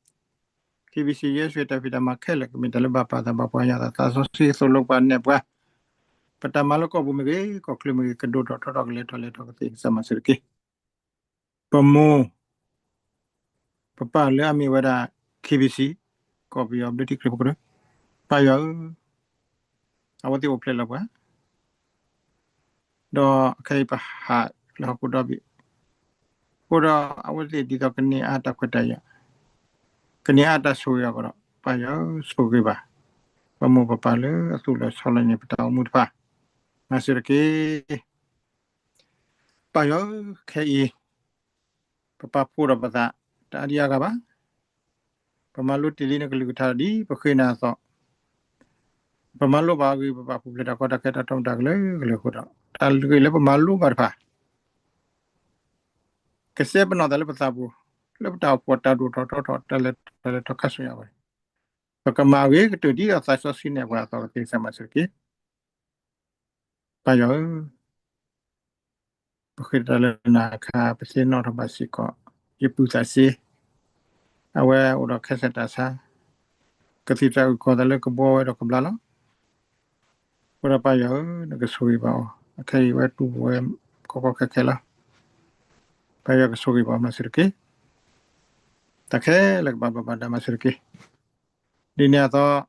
KBC USA တၢ်ဖံးတၢ်မၤခဲလၢာ် ကမ့ၢ်တၢ်လၢဘၣ်ပာ်သးဘၣ်ပှၤကညီသး သးစီဆှံသိၣ်လိပှၤနဲၣ်ပှၤ, ပတၢ်မၤလၢကီၢ်ပူၤမ့ၢ်ဂ့ၤ ကီၢ်ချၢမ့ၢ်ဂ့ၤ ကဒိၣ်ထီၣ်ထီထီၣ်ကလဲၤထီၣ်လဲၤထီၣ်ကသ့ ကစၢ်မၤစၢၤတက့ၢ်. ပမိၢ် ပပၢ်လၢအမ့ၢ်ဝဲဒၣ် KBC ကီၢ်ပယီၤဘျၢထံခရံာ်ဖိကရၢ, ပၢ်ယွၤဧၢ, အဝဲသ့ၣ်အိၣ်ဖျဲၣ်လီၤပှၤ, ဒီးအခဲအံၤပဟးလၢဟီၣ်ခိၣ်ဒီဘ့ၣ်, အဃိဒီးအဝဲသ့ၣ်ဒ်သိးကန့ၢ်အါတၢ်ခွဲးတၢ်ယာ်, ကန့ၢ်အါတၢ်ဆိၣ်ဂ့ၤအဂီၢ်ဒီး ပၢ်ယွၤဧၢ ဆိၣ်ဂ့ၤဘၣ် ပမိၢ်ပပၢ်လၢအသူၣ်လီၤဆီလီၤန့ၣ် ပတၢ်အိၣ်မူတဖၣ်, မၤစၢၤတက့ၢ်. ပၢ်ယွၤဧၢ, ခဲအံၤ ပပာ်ဖှိၣ်ဒီးပသး တအါဒံအါဂၤဘၣ်. ပမၤလိတ့ၢ်လံနကလုၢ်ကထါဒီး ပဃ့နၤအသီၣ်, ပမၤလိဘၣ်အဂ့ၢ် ပဘၣ်ပူၤဖျဲးတၢ်ကီတၢ်ခဲတၢ်တီမတၤကလုာ်ကလုာ်အဃိဒီး တၢ်ဂ့ၢ်လၢပမၤလိဘၣ်တဖၣ် ကစဲပနီၣ်သးလၢပသးပူၤ, လၢပတၢ်အိၣ်ဖှိၣ်တၢ်ဒိၣ်ထီၣ်ထီထီၣ် တၢ်လဲၤထီၣ်လဲၤထီၣ်ခါဆူညါဝဲ, ပကမၤအဂ့ၤကတၢၢ်ဒ်သိးသးစီဆှံနဲၣ်ပှၤအသိးကသ့ ကစၢ်မၤစၢၤတက့ၢ်. ပၢ်ယွၤဧၢ, ပဃ့တၢ်လၢနၤအခါ ပသ့ၣ်နီၣ်ထီၣ်ဘၣ်စ့ၢ်ကီး ယပုၢ်သးစ့ အဝဲအိၣ်ဒီးခဲစၢၣ်တၢ်ဆါ, ကသံၣ်သးအုၣ်ကီၤသးလၢကဘှီဝဲဒီးကဘျါလီၤ. အဃိဒီးပၢ်ယွၤဧၢ, နကဆိၣ်ဂ့ၤဘၣ်အီၤ, အခဲအံၤဝဲတူၢ်ဘၣ်ဝဲကီကီခဲခဲလီၤ. ပၢ်ယွၤကဆိၣ်ဂ့ၤဘၣ်အီၤမၤစၢၤတက့ၢ်. တၢ်ခဲလၢာ်ကဘၣ်ဘျီးဘၣ်ဒါမၤစၢၤတက့ၢ်. ဒ်န့ၣ်အသိး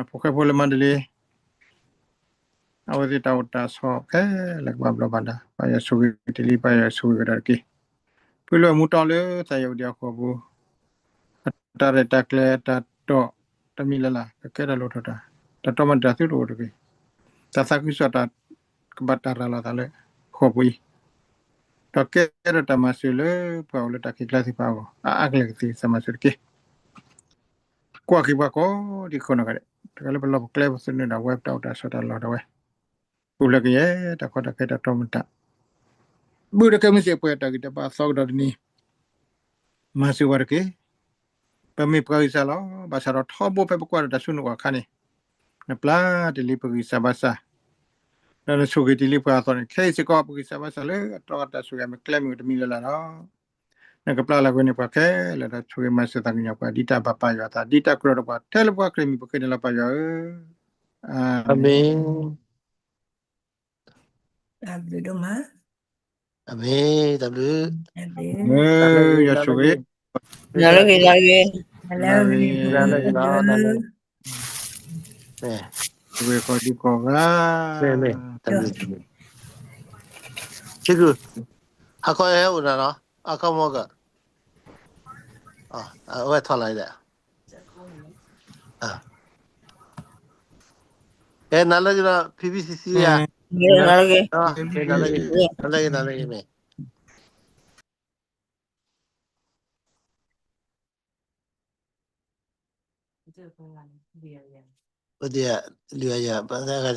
ဖိၣ်ဃဲဖိလၢမၤတလ့ အဝဲသ့ၣ်တၢ်အိၣ်တၢ်ဆိးခဲလၢာ်ကဘၣ်ဘျီးဘၣ်ဒါ, ပၢ်ယွၤဆိၣ်ဂ့ၤတ့ၢ်လံ, ပၢ်ယွၤဆိၣ်ဂ့ၤဝဲဒၣ်တက့ၢ်. ဖုလၢမူတီလၢသးယံာ်အိၣ်ဒံးအခိၣ်ပူၤ, အတၢ်ရဲၣ်တၢ်ကျဲၤတၢ်တီၢ်တမံၤလၢ်လၢ် ကကဲထီၣ်လိၣ်ထီၣ်တၢ်, တၢ်တီမတၢ်သုတအိၣ်တဂ့ၤ. တၢ်သးခုကစီၣ်တၢ်ကဘၣ်တၢ်ရၤလီၤသးလၢဃိာ်ပူၤအံၤ, ဒီးကဲထီၣ်တၢ်မၤစၢၤလၢပှၤအိၣ်လၢတၢ်ခံးကျါသ့ၣ်တဖၣ်အဂီၢ် အါအါကလဲာ်ကသ့ ကစၢ်မၤစၢၤတက့ၢ်. ကွၢ်က့ၤပှၤကိးဒံးခိၣ်နၢ်ဂၤဒဲး, တဂၤလၢပလီၢ်ပကျဲပသနၢၣ်ဒၣ်ဝဲ ပတၢ်အိၣ်တၢ်ဆိးတၢ်လီၢ်ဒၣ်ဝဲ, ပူၤဖျဲးကယဲၢ်တၢ်ကီတၢ်ခဲတၢ်တီမတၢ်, ဘုၣ်တကဲမုၢ်စ့ၢ်ပှဲၤတၢ်ဂံၢ်တၢ်ဘါအသီကဒီးတနံၤ, မၤစၢၤပှၤတက့ၢ်. ပမ့ၢ်ပှၤဂံၢ်စၢ်လီၤ, ဘၣ်ဆၣ်ဒီးထီဘိဖဲပကွၢ်ဒီးတၢ်ဆူနအိၣ်အခါန့ၣ်, နပျၢ်တ့ၢ်လံပဂံၢ်စၢ်ဘါစၢ်, ဒီးနဆိၣ်ဂ့ၤတ့ၢ်လံပှၤအသိးန့ၣ် ခဲအံၤစ့ၢ်ကီး ပဂံၢ်စၢ်ဘါစၢ်လၢအတီအတၢ်ဆိၣ်ဂ့ၤအမ့ၢ်ကျဲမ့ၢ်အိၣ်တမံၤလၢ်လၢ်လီၤ. နကပျၢ်လၢ်ကွံာ်န့ၢ်ပှၤခဲလၢာ်ဒီးဆိၣ်ဂ့ၤမၤစၢၤသးကညီၤပှၤ ဒ်တၢ်ဘၣ်ပာ်ယွၤအသး ဒ်တၢ်ကြၢးဒီးပှၤထဲလၢပှၤခရံာ်မံၤပဃ့န့ၣ်လီၤပၢ်ယွၤဧၢ, အၤမ့ၣ်. တၢ်ဘျုးဒိၣ်မး, အၤမ့ၣ်, တၢ်ဘျုး, ယွၤဆိၣ်ဂ့ၤ, နၤလၢဂ့ၤ, နၤလၢဂ့ၤ, နၤလၢဂ့ၤ, နၤလၢဂ့ၤ, ဆိၣ်ဂ့ၤကိးဒံကိးဂၤ, မ့ၢ်, မ့ၢ်, တၢ်ဘျုး, ဟါခီဟဲအိၣ်နၤနီၤ, အခီမီက, အဝဲထီၣ်လီၤဒီး, ကဲ နၤလၢဂ့ၤဒီး ဖံဖံဆံဆံယၤ, နၤလၢဂ့ၤ, နၤလၢဂ့ၤ, နၤလၢဂ့ၤ, နၤလၢဂ့ၤမ့ၢ်.